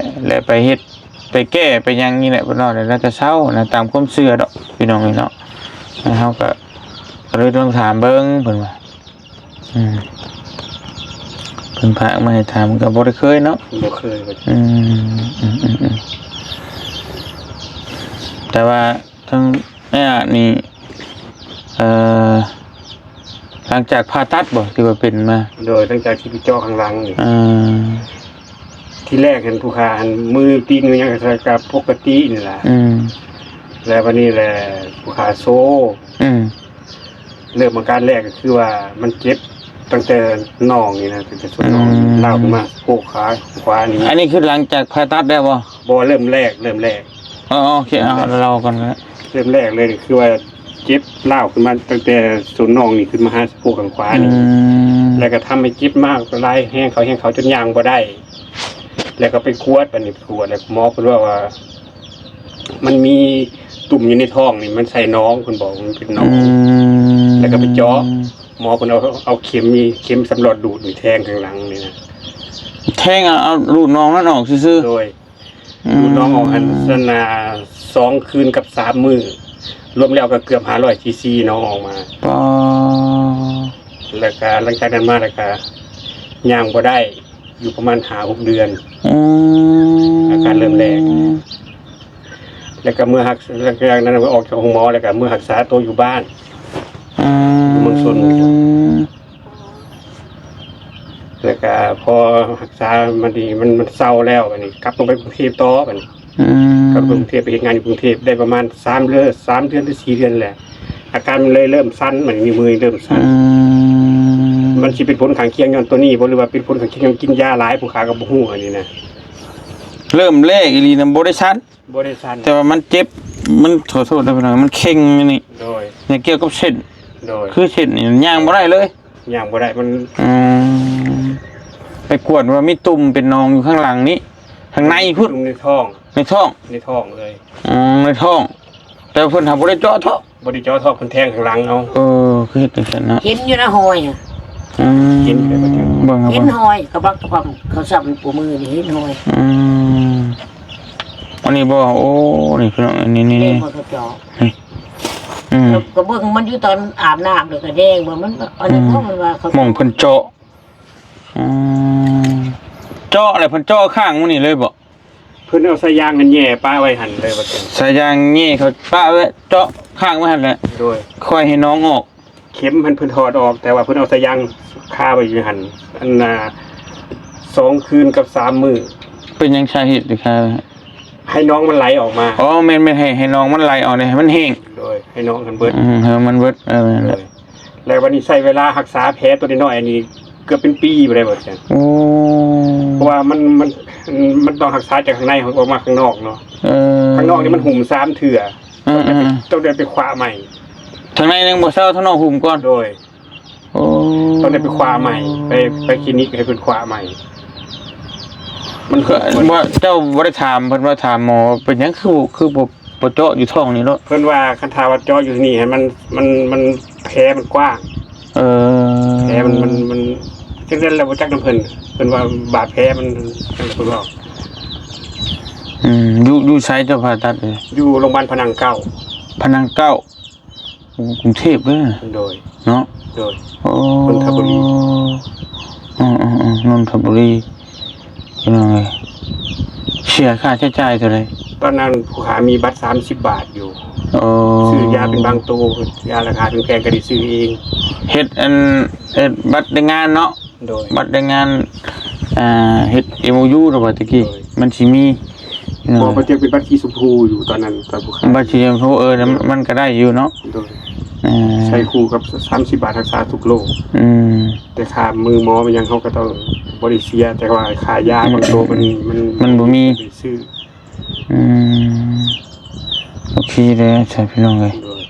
ແລະໄປເຮັດ ໄປແກ້ໄປຫຍັງນີ້ແຫຼະ ເພິ່ນເວົ້າແລ້ວ ແລ້ວກໍເຊົານະ ຕາມຄວາມເຊື່ອດອກ ພີ່ນ້ອງເອີຍເນາະ ແລ້ວເຮົາກໍ ກໍເລີຍລອງຖາມເບິ່ງ ເພິ່ນວ່າ ອືມ ເພິ່ນພາກມາໃຫ້ຖາມ ກໍບໍ່ໄດ້ເຄີຍເນາະ ບໍ່ເຄີຍ ອືມ ອືມ ອືມ ອືມ ແຕ່ວ່າ ທັງ ອ້າຍອາດນີ້ ເອີ ຫຼັງຈາກຜ່າຕັດບໍ່ ທີ່ວ່າເປັນມາ? ໂດຍ ຫຼັງຈາກທີ່ໄປເຈາະຂ້າງຫຼັງນີ້ ເອີ ທີແລກຫັ້ນຜູ້ຂ້າຫັ້ນ ມືຕີນມືຫຍັງກໍ ກໍປົກກະຕິນີ້ລະ ອືມ ແລ້ວບັດນີ້ແຫຼະ ຜູ້ຂ້າໂຊ ອືມ ເລີ່ມອາການແລກກໍຄືວ່າມັນເຈັບຕັ້ງແຕ່ໜ່ອງນີ້ນະ ຕັ້ງແຕ່ສ່ວນໜ່ອງ ອືມ ລາວຂຶ້ນມາສະໂພກຂາຂວານີ້ ອັນນີ້ຄືຫຼັງຈາກຜ່າຕັດແລ້ວບໍ່? ບໍ່ ເລີ່ມແລກ ເລີ່ມແລກ ອໍ ໂອເຄ ເອົາ ເລີ່ມແລກ ເລົ່າກ່ອນກໍໄດ້ ເລີ່ມແລກເລີຍຄືວ່າເຈັບລາວຂຶ້ນມາຕັ້ງແຕ່ສົ້ນໜ່ອງນີ້ຂຶ້ນມາຫາສະໂພກຂ້າງຂວານີ້ ອືມ ແລ້ວກໍທຳໃຫ້ເຈັບມາຫຼາຍແຮງເຂົ້າ ແຮງເຂົ້າຈົນຍ່າງບໍ່ໄດ້ ແລ້ວກໍໄປກວດ ບັດນີ້ໄປກວດແລ້ວໝໍເພິ່ນເວົ້າວ່າ ມັນມີຕຸ່ມຢູ່ໃນທ້ອງນີ້ ມັນໃສ່ໜອງ ເພິ່ນບອກມັນເປັນໜອງ ອືມ ແລ້ວກໍໄປເຈາະ ໝໍເພິ່ນເອົາ ເອົາເຂັມ ມີເຂັມສຳຫຼອດດູດນີ້ແທງຂ້າງຫຼັງນີ້ນະ ແທງເອົາ ເອົາດູດໜອງນັ້ນອອກຊື່ໆ ໂດຍ ອືມ ດູດໜອງອອກຫັ້ນ ຊັ້ນນະ ສອງຄືນກັບສາມມື້ ລວມແລ້ວກໍເກືອບຫ້າຮ້ອຍຊີຊີເນາະ ອອກມາ ປາ ແລ້ວກະຫຼັງຈາກນັ້ນມາແລ້ວກະຍ່າງບໍ່ໄດ້ ຢູ່ປະມານຫ້າຫົກເດືອນ. ອືມ ອາການເລີ່ມແລກ ແລ້ວກໍເມື່ອຮັກ ຫຼັງຈາກນັ້ນກໍອອກຈາກໂຮງໝໍ ແລ້ວກໍເມືອຮັກສາໂຕຢູ່ບ້ານ ອືມ ຢູ່ເມືອງຊົນ. ແລ້ວກະພໍຮັກສາມາດີ ມັນ ມັນເຊົາແລ້ວ ບາດນີ້ກັບລົງໄປກຸງເທບຕໍ່ ບາດນີ້ ອືມ ກັບລົງໄປກຸງເທບ ໄປເຮັດງານຢູ່ກຸງເທບໄດ້ປະມານສາມເດືອນ ສາມເດືອນຫຼືສີ່ເດືອນແຫຼະ ອາການມັນເລີຍເລີ່ມສັ່ນ ບາດນີ້ ມືມືເລີ່ມສັ່ນ. ອືມ ມັນຊິເປັນຜົນຂ້າງຄຽງຍ້ອນໂຕນີ້ບໍ່ ຫຼືວ່າເປັນຜົນຂ້າງຄຽງຍ້ອນກິນຢາຫຼາຍ ຜູ້ຂ້າກໍບໍ່ຮູ້ອັນນີ້ນະ. ເລີ່ມແລກອີ່ຫຼີນະ ບໍ່ໄດ້ສັ່ນ ບໍ່ໄດ້ສັ່ນ ແຕ່ວ່າມັນເຈັບ ມັນ ຂໍໂທດເດີພີ່ນ້ອງ ມັນເຄັ່ງອັນນີ້ ໂດຍ ນີ້ກ່ຽວກັບເສັ້ນ ໂດຍ ຄືເສັ້ນນີ້ຍ່າງບໍ່ໄດ້ເລີຍ ຍ່າງບໍ່ໄດ້ ມັນ ອືມ ໄປກວດວ່າມີຕຸ່ມເປັນໜອງຢູ່ຂ້າງຫຼັງນີ້ ຂ້າງໃນພຸ້ນ ຢູ່ໃນທ້ອງ ໃນທ້ອງ ໃນທ້ອງເລີຍ ອືມ ໃນທ້ອງ ແຕ່ເພິ່ນຫາບໍ່ໄດ້ເຈາະເທາະ ບໍ່ໄດ້ເຈາະເທາະ ເພິ່ນແທງຂ້າງຫຼັງເອົາ. ເອີ ຄືເຮັດຈັ່ງຊັ້ນເນາະ ເຫັນຢູ່ນະຮອຍ ອືມ ເຫັນຢູ່ໃນບັນທຶກ ເບິ່ງ ເຫັນຮອຍ ກະບັກກະບັກ ເຂົາຊ້ຳປະມືນີ້ ເຫັນຮອຍ ອືມ ອັນນີ້ບໍ່ ໂອ້ ນີ້ພີ່ນ້ອງ ນີ້ ນີ້ ນີ້ ເຫັນບໍ່ ເຂົາເຈາະ ນີ້ ອືມ ກະເບິ່ງມັນຢູ່ຕອນອາບນ້ຳ ແລ້ວກະແດງບໍ່ ມັນ ອັນນີ້ ອືມ ເພາະມັນວ່າເຂົາ ໝ່ອງເພິ່ນເຈາະ ອືມ ເຈາະແລ້ວເພິ່ນເຈາະຂ້າງມັນນີ້ເລີຍບໍ່? ເພິ່ນເອົາສາຍຢາງຫັ້ນແຫຍ່ປະໄວ້ຫັ້ນເລີຍ ວ່າຊັ້ນ ສາຍຢາງແຫຍ່ເຂົາປະໄວ້ ເຈາະຄ້າງໄວ້ຫັ້ນແຫຼະ ໂດຍ ຄ່ອຍໃຫ້ໜອງອອກ ເຂັມຫັ້ນເພິ່ນຖອດອອກ ແຕ່ວ່າເພິ່ນເອົາສາຍຢາງຄາໄວ້ຢູ່ຫັ້ນ ອັນນ່າ ສອງຄືນກັບສາມມື້. ເປັນຫຍັງສາເຫດທີ່ຄາ? ໃຫ້ໜອງມັນໄຫຼອອກມາ. ອໍ ແມ່ນໆ ໃຫ້ ໃຫ້ໜອງມັນໄຫຼອອກ ໃຫ້ມັນແຫ້ງ ໂດຍ ໃຫ້ໜອງມັນເບິດ ອືມ ໃຫ້ມັນເບິດ ເອີ ແມ່ນແຫຼະ ໂດຍ ແລ້ວບັດນີ້ໃຊ້ເວລາຮັກສາແຜຕົວນ້ອຍໆ ອັນນີ້ເກືອບເປັນປີບໍ່ໄດ້ ວ່າຊັ້ນ ໂອ້ ເພາະວ່າມັນ ມັນ ມັນຕ້ອງຮັກສາຈາກຂ້າງໃນອອກມາຂ້າງນອກເນາະ ເອີ ຂ້າງນອກນີ້ມັນຫຸ້ມສາມເທື່ອ ເອີໆ ຕ້ອງໄດ້ໄປຂວາໃໝ່ ທາງໃນຍັງບໍ່ເຊົາ ທາງນອກຫຸ້ມກ່ອນ ໂດຍ ໂອ້ ຕ້ອງໄດ້ໄປຂວາໃໝ່ ໄປ ໄປຄລີນິກໃຫ້ເພິ່ນຂວາໃໝ່ ມັນ ບໍ່ ເຈົ້າບໍ່ໄດ້ຖາມເພິ່ນວ່າ ຖາມໝໍເປັນຫຍັງຄື ຄືບໍ່ ບໍ່ເຈາະຢູ່ທ້ອງນີ້ໂລດ ເພິ່ນວ່າຄັນຖ້າວ່າເຈາະຢູ່ນີ້ໃຫ້ມັນ ມັນ ມັນແຜມັນກວ້າງ ເອີ ແຜມັນ ມັນ ມັນ ຈັ່ງໃດແລ້ວບໍ່ຈັກນຳເພິ່ນ ເພິ່ນວ່າບາດແຜມັນ ເພິ່ນເວົ້າ ອືມ ຢູ່ ຢູ່ໃສເຈົ້າຜ່າຕັດ? ຢູ່ໂຮງບານພະນັງເກົ້າ ພະນັງເກົ້າ ໂອ້ ກຸງເທບເດີ ໂດຍ ເນາະ ໂດຍ ໂອ້ ນົນທະບູລີ ເອີໆໆ ນົນທະບູລີ ພີ່ນ້ອງເອີຍ ເສຍຄ່າໃຊ້ຈ່າຍເທົ່າໃດ? ຕອນນັ້ນຜູ້ຂ້າມີບັດສາມສິບບາດຢູ່ ໂອ້ ຊື້ຢາເປັນບາງໂຕ ຢາລາຄາແພງໆ ກໍໄດ້ຊື້ເອງ ເຮັດອັນ ເຮັດບັດແຮງງານເນາະ ໂດຍ ບັດແຮງງານ ອ່າ ເຮັດເອັມໂອຢູ ແລ້ວວ່າແຕ່ກີ້ ໂດຍ ມັນຊິມີ ເອີ ບໍ່ ປະເຈັກເປັນບັດສີຊົມພູຢູ່ຕອນນັ້ນ ຕອນຜູ້ຂ້າ ບັດສີຊົມພູ ເອີ ມັນ ມັນກໍໄດ້ຢູ່ເນາະ ໂດຍ ເອີ ໃຊ້ຄູ່ກັບສາມສິບບາດຮັກສາທຸກໂລກ ອືມ ແຕ່ຄ່າມືໝໍແມ່ນຫຍັງເຮົາກໍຕ້ອງບໍ່ໄດ້ເສຍ ແຕ່ວ່າຄ່າຢາບາງໂຕມັນ ມັນ ມັນບໍ່ມີ ໄດ້ຊື້ ອືມ ໂອເຄເດີ ຊັ້ນພີ່ນ້ອງເອີຍ ໂດຍ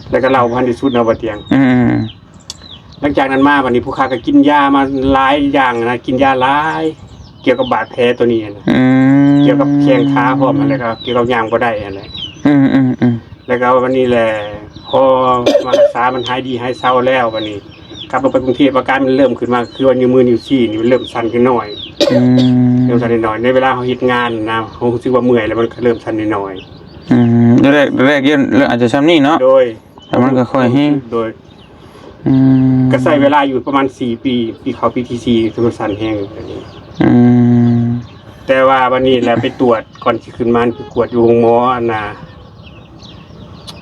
ແລ້ວກໍເລົ່າບໍ່ທັນໄດ້ສຸດເນາະ ບ່າວຕຽງ ອືມ ຫຼັງຈາກນັ້ນມາ ບັດນີ້ຜູ້ຂ້າກໍກິນຢາມາຫຼາຍຢ່າງນະ ກິນຢາຫຼາຍ ກ່ຽວກັບບາດແຜຕົວນີ້ນະ ອືມ ກ່ຽວກັບແຂ້ງຂາພ້ອມ ແລ້ວກໍກ່ຽວກັບຍ່າງບໍ່ໄດ້ຫັ້ນແຫຼະ ອືມໆໆ ແລ້ວກໍບັດນີ້ແຫຼະ ພໍມາຮັກສາມັນຫາຍດີຫາຍເຊົາແລ້ວ ບັດນີ້ກັບລົງໄປກຸງເທບ ອາການມັນເລີ່ມຂຶ້ນມາ ຄືວ່ານິ້ວມືນິ້ວຊີ້ນີ້ມັນເລີ່ມສັ່ນຂຶ້ນໜ້ອຍ ອືມ ເລີ່ມສັ່ນໜ້ອຍໆ ໃນເວລາເຮົາເຮັດງານນະ ເຮົາຮູ້ສຶກວ່າເມື່ອຍ ແລ້ວມັນກໍເລີ່ມສັ່ນໜ້ອຍໆ ອືມ ແລກ ແລກ ເລີ່ມອາດຈະຊ່ຳນີ້ເນາະ ໂດຍ ແລ້ວມັນກໍຄ່ອຍແຮງ ໂດຍ ອືມ ກໍໃຊ້ເວລາຢູ່ປະມານສີ່ປີ ປີເຂົ້າປີທີສີ່ ທີ່ມັນສັ່ນແຮງຢູ່ແບບນີ້ ອືມ ແຕ່ວ່າບັດນີ້ແຫຼະໄປກວດ ກ່ອນຊິຂຶ້ນມາໄປກວດຢູ່ໂຮງໝໍ ອັນນ່າ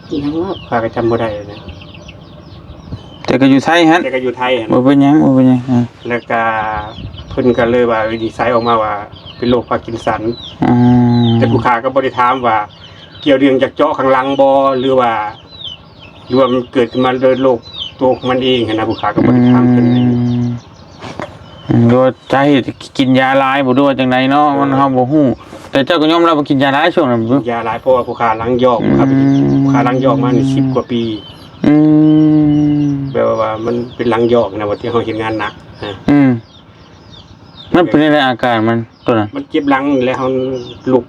ອີຫຍັງວະ ຂ້າກໍຈຳບໍ່ໄດ້ແລ້ວ ແຕ່ກໍຢູ່ໄທຫັ້ນ ແຕ່ກໍຢູ່ໄທຫັ້ນ ບໍ່ເປັນຫຍັງ ບໍ່ເປັນຫຍັງ ອາ ແລ້ວກໍເພິ່ນກໍເລີຍວ່າ ວິນິດໄສອອກມາວ່າເປັນໂລກພາກິນສັນ ອືມ ແຕ່ຜູ້ຂ້າກໍບໍ່ໄດ້ຖາມວ່າ ກ່ຽວເລື່ອງຈາກເຈາະຂ້າງຫຼັງບໍ່ ຫຼືວ່າ ຫຼືວ່າມັນເກີດຂຶ້ນມາໂດຍໂລກຕົວຂອງມັນເອງຫັ້ນນະ ຜູ້ຂ້າກໍບໍ່ໄດ້ຖາມເພິ່ນ ອືມ ອືມ ຫຼືວ່າສາເຫດກິນຢາຫຼາຍບໍ່ ຫຼືວ່າຈັ່ງໃດເນາະ ເອີ ມັນ ເຮົາບໍ່ຮູ້ ແຕ່ເຈົ້າກໍຍອມຮັບວ່າກິນຢາຫຼາຍຊ່ວງນັ້ນ ຢາຫຼາຍ ເພາະວ່າຜູ້ຂ້າຫຼັງຢອກ ອືມ ຜູ້ຂ້າຫຼັງຢອກມານີ້ສິບກວ່າປີ ອືມ ແບບວ່າມັນເປັນຫຼັງຢອກນະ ວ່າທີ່ເຮົາເຮັດງານໜັກ ອືມ ມັນເປັນຈັ່ງໃດອາການມັນ ຕົວນັ້ນ? ມັນເຈັບຫຼັງແລ້ວເຮົາລຸກ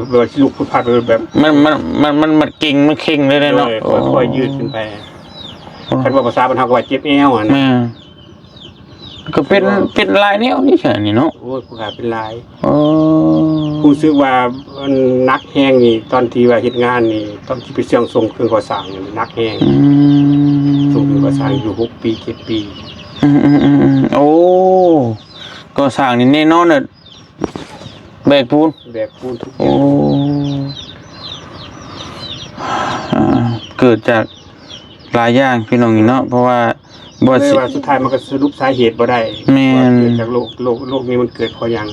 ແບບວ່າຊິລຸກພຶດພາດແບບ ມັນ ມັນ ມັນ ມັນ ມັນເກັງ ມັນເຄັ່ງເລີຍເນາະ ໂດຍ ໂອ້ ຄ່ອຍໆ ຢືດຂຶ້ນໄປ ໂອ້ ຄັນເວົ້າພາສາບ້ານເຮົາກໍວ່າເຈັບແອວຫັ້ນນະ ແມ່ນ ກໍເປັນ ເປັນຫຼາຍແນວນີ້ຊະນີ້ເນາະ ໂອ້ຍ ຜູ້ຂ້າເປັນຫຼາຍ ໂອ້ ຮູ້ສຶກວ່າມັນໜັກແຮງນີ້ ຕອນທີ່ວ່າເຮັດງານນີ້ ຕອນທີ່ໄປຊ່ວງສົ່ງເຄື່ອງກໍ່ສ້າງນີ້ໜັກແຮງ ອືມ ສົ່ງເຄື່ອງກໍ່ສ້າງຢູ່ຫົກປີ ເຈັດປີ ອືມໆໆໆ ໂອ້ ກໍ່ສ້າງນີ້ແນ່ນອນແຫຼະ ແບກປູນ ແບກປູນທຸກຢ່າງ ໂອ້ ອ່າ ເກີດຈາກ ຫຼາຍຢ່າງພີ່ນ້ອງນີ້ເນາະ ເພາະວ່າບໍ່ ເລີຍວ່າສຸດທ້າຍມັນກໍສະຫຼຸບສາເຫດບໍ່ໄດ້ ແມ່ນ ວ່າເກີດຈາກໂລກ ໂລກ ໂລກນີ້ມັນເກີດເພາະຫຍັງ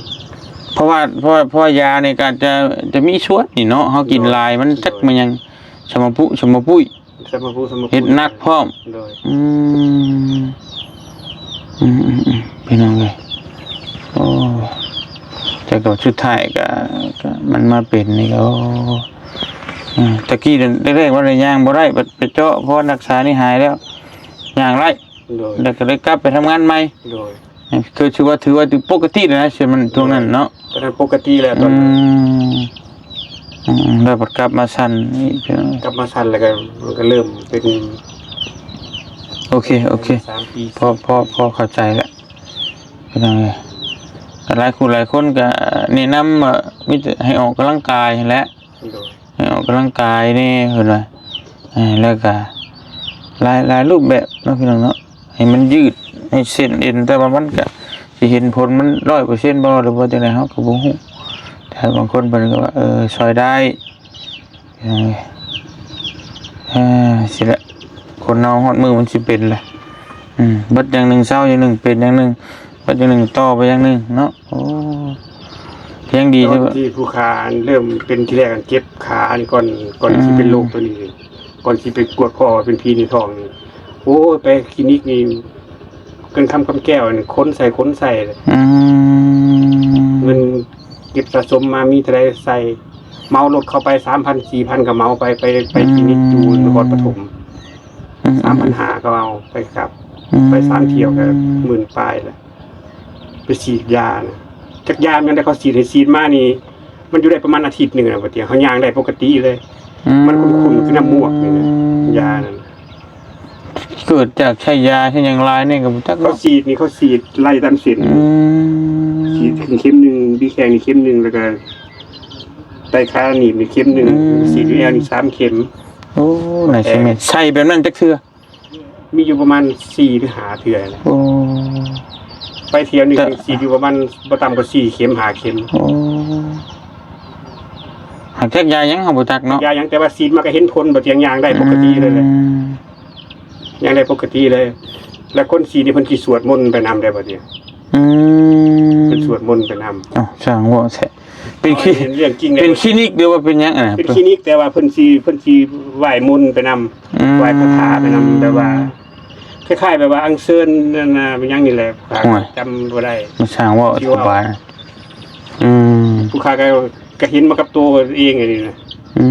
ເພາະວ່າ ເພາະ ເພາະຢານີ້ກໍຈະ ຈະມີສ່ວນນີ້ເນາະ ເຮົາກິນຫຼາຍມັນຈັກແມ່ນຫຍັງ ສະມະປຸ ສະມະປຸຍ ສະມະປຸ ສະມະປຸຍ ເຮັດໜັກພ້ອມ ໂດຍ ອືມ ອືມໆໆ ພີ່ນ້ອງເອີຍ ໂອ້ ແຕ່ກໍສຸດທ້າຍກໍ ກໍມັນມາເປັນນີ້ກໍ ໂອ້ ອືມ ຕະກີ້ແລກໆວ່າໄດ້ຍ່າງບໍ່ໄດ້ ໄປເຈາະ ເພາະວ່າຮັກສານີ້ຫາຍແລ້ວ ຍ່າງໄດ້ ໂດຍ ແລ້ວກໍໄດ້ກັບໄປທຳງານໃໝ່ ໂດຍ ຄືຖືວ່າ ຖືວ່າປົກກະຕິແລ້ວນະ ຊ່ວງນັ້ນເນາະ ຕອນນັ້ນປົກກະຕິແລ້ວຕອນນັ້ນ ອືມ ອືມ ແລ້ວບັດກັບມາສັ່ນອີກ ກັບມາສັ່ນແລ້ວກໍ ມັນກໍເລີ່ມເປັນ ໂອເຄ ໂອເຄ ສາມປີ ພໍ ພໍ ພໍເຂົ້າໃຈແລ້ວ ພີ່ນ້ອງເອີຍ ຫຼາຍຄູ່ຫຼາຍຄົນກໍແນະນຳວ່າມີແຕ່ໃຫ້ອອກກຳລັງກາຍຫັ້ນແຫຼະ ໂດຍ ໃຫ້ອອກກຳລັງກາຍແດ່ເພິ່ນວ່າ ເອີ ແລ້ວກໍຫຼາຍ ຫຼາຍຮູບແບບເນາະ ພີ່ນ້ອງເນາະ ໃຫ້ມັນຍືດ ໃຫ້ເສັ້ນເອັນ ແຕ່ວ່າມັນກໍຊິເຫັນຜົນມັນຮ້ອຍເປີເຊັນບໍ່ ຫຼືວ່າຈັ່ງໃດ ເຮົາກໍບໍ່ຮູ້ ແຕ່ບາງຄົນເພິ່ນກໍວ່າ ເອີ ຊ່ອຍໄດ້ ເອີ ເອີ ຊີ້ແຫຼະ ຄົນເຮົາຮອດມື້ມັນຊິເປັນແຫຼະ ອືມ ເບິດຢ່າງໜຶ່ງເຊົາຢ່າງໜຶ່ງ ເປັນຢ່າງໜຶ່ງ ເບິດຢ່າງໜຶ່ງຕໍ່ໄປຢ່າງໜຶ່ງເນາະ ໂອ້ ຍັງດີ ຕອນທີ່ຜູ້ຂ້າເລີ່ມເປັນທີແລກ ເຈັບຂານີ້ກ່ອນ ກ່ອນ ອືມ ຊິເປັນໂລກໂຕນີ້ ກ່ອນຊິໄປກວດພໍ້ວ່າເປັນຜີໃນທ້ອງນີ້ ໂອ້ຍ ໄປຄລີນິກນີ້ ເງິນຄຳຄຳແກ້ວນີ້ ຂົນໃສ່ຂົນໃສ່ ອືມ ເງິນເກັບສະສົມມາມີເທົ່າໃດໃສ່ ເໝົາລົດເຂົ້າໄປ ສາມພັນ ສີ່ພັນ ກໍເໝົາໄປ ໄປ ໄປຄລີນິກຢູ່ນະຄອນປະຖົມ ອືມ ສາມພັນຫ້າ ກໍເອົາໄປກັບ ອືມ ໄປສາມທ່ຽວກໍໝື່ນປາຍແລ້ວ ໄປສີດຢານະ ຈັກຢາມັນໄດ້ ເຂົາສີດໃຫ້ສີດມານີ້ ມັນຢູ່ໄດ້ປະມານອາທິດໜຶ່ງນະ ບາດນີ້ເຮົາຍ່າງໄດ້ປົກກະຕິເລີຍ ອືມ ມັນຂຸ້ນໆຄືນ້ຳໝວກນີ້ນະ ຢານັ້ນ ເກີດຈາກໃຊ້ຢາໃຊ້ຫຍັງຫຼາຍນີ້ກໍບໍ່ຈັກ ເຂົາ ເນາະ ສີດນີ້ ເຂົາສີດໄລ່ຕາມເສັ້ນ ອືມ ສີດເຂັມໜຶ່ງ ບີແຂ້ງນີ້ເຂັມໜຶ່ງ ແລ້ວກໍໄຕຂາໜີບນີ້ເຂັມໜຶ່ງ ອືມ ສີດຢູ່ແອວນີ້ສາມເຂັມ ໂອ້ ໜ້າຊິແມ່ນ ແລ້ວກໍ ໃສ່ແບບນັ້ນຈັກເທື່ອ? ມີຢູ່ປະມານສີ່ຫຼືຫ້າເທື່ອແຫຼະ ໂອ້ ໄປທ່ຽວໜຶ່ງ ແຕ່ ສີດຢູ່ປະມານບໍ່ຕ່ຳກວ່າສີ່ເຂັມ ຫ້າເຂັມ ໂອ້ ຫາກຈັກຢາຫຍັງເຮົາບໍ່ຈັກເນາະ ຢາຫຍັງ ແຕ່ວ່າສີດມາກໍເຫັນຜົນ ບາດນີ້ຍ່າງໄດ້ປົກກະຕິເລີຍແຫຼະ ອືມ ຍັງໄດ້ປົກກະຕິເລີຍ ແລະຄົນສີດນີ້ເພິ່ນຊິສວດມົນໄປນຳໄດ້ບັດນີ້ ອືມ ເພິ່ນສວດມົນໄປນຳ ເອົ້າ ຊ່າງເວົ້າແທ້ ເປັນຄລີ ເປັນຄລີນິກຫຼືວ່າເປັນຫຍັງອັນນັ້ນ? ເປັນຄລີນິກ ແຕ່ວ່າເພິ່ນຊິ ເພິ່ນຊິໄຫວ້ມົນໄປນຳ ອືມ ໄຫວ້ຄາຖາໄປນຳ ແບບວ່າ ຄ້າຍໆແບບວ່າອັນເຊີນນັ້ນນະ ເປັນຫຍັງນີ້ແຫຼະ ຂ້າກໍຈຳບໍ່ໄດ້ ມັນຊ່າງເວົ້າ ຊິເວົ້າ ອະທິບາຍ ອືມ ຜູ້ຂ້າກໍ ກໍເຫັນມາກັບໂຕເອງອັນນີ້ນະ ອື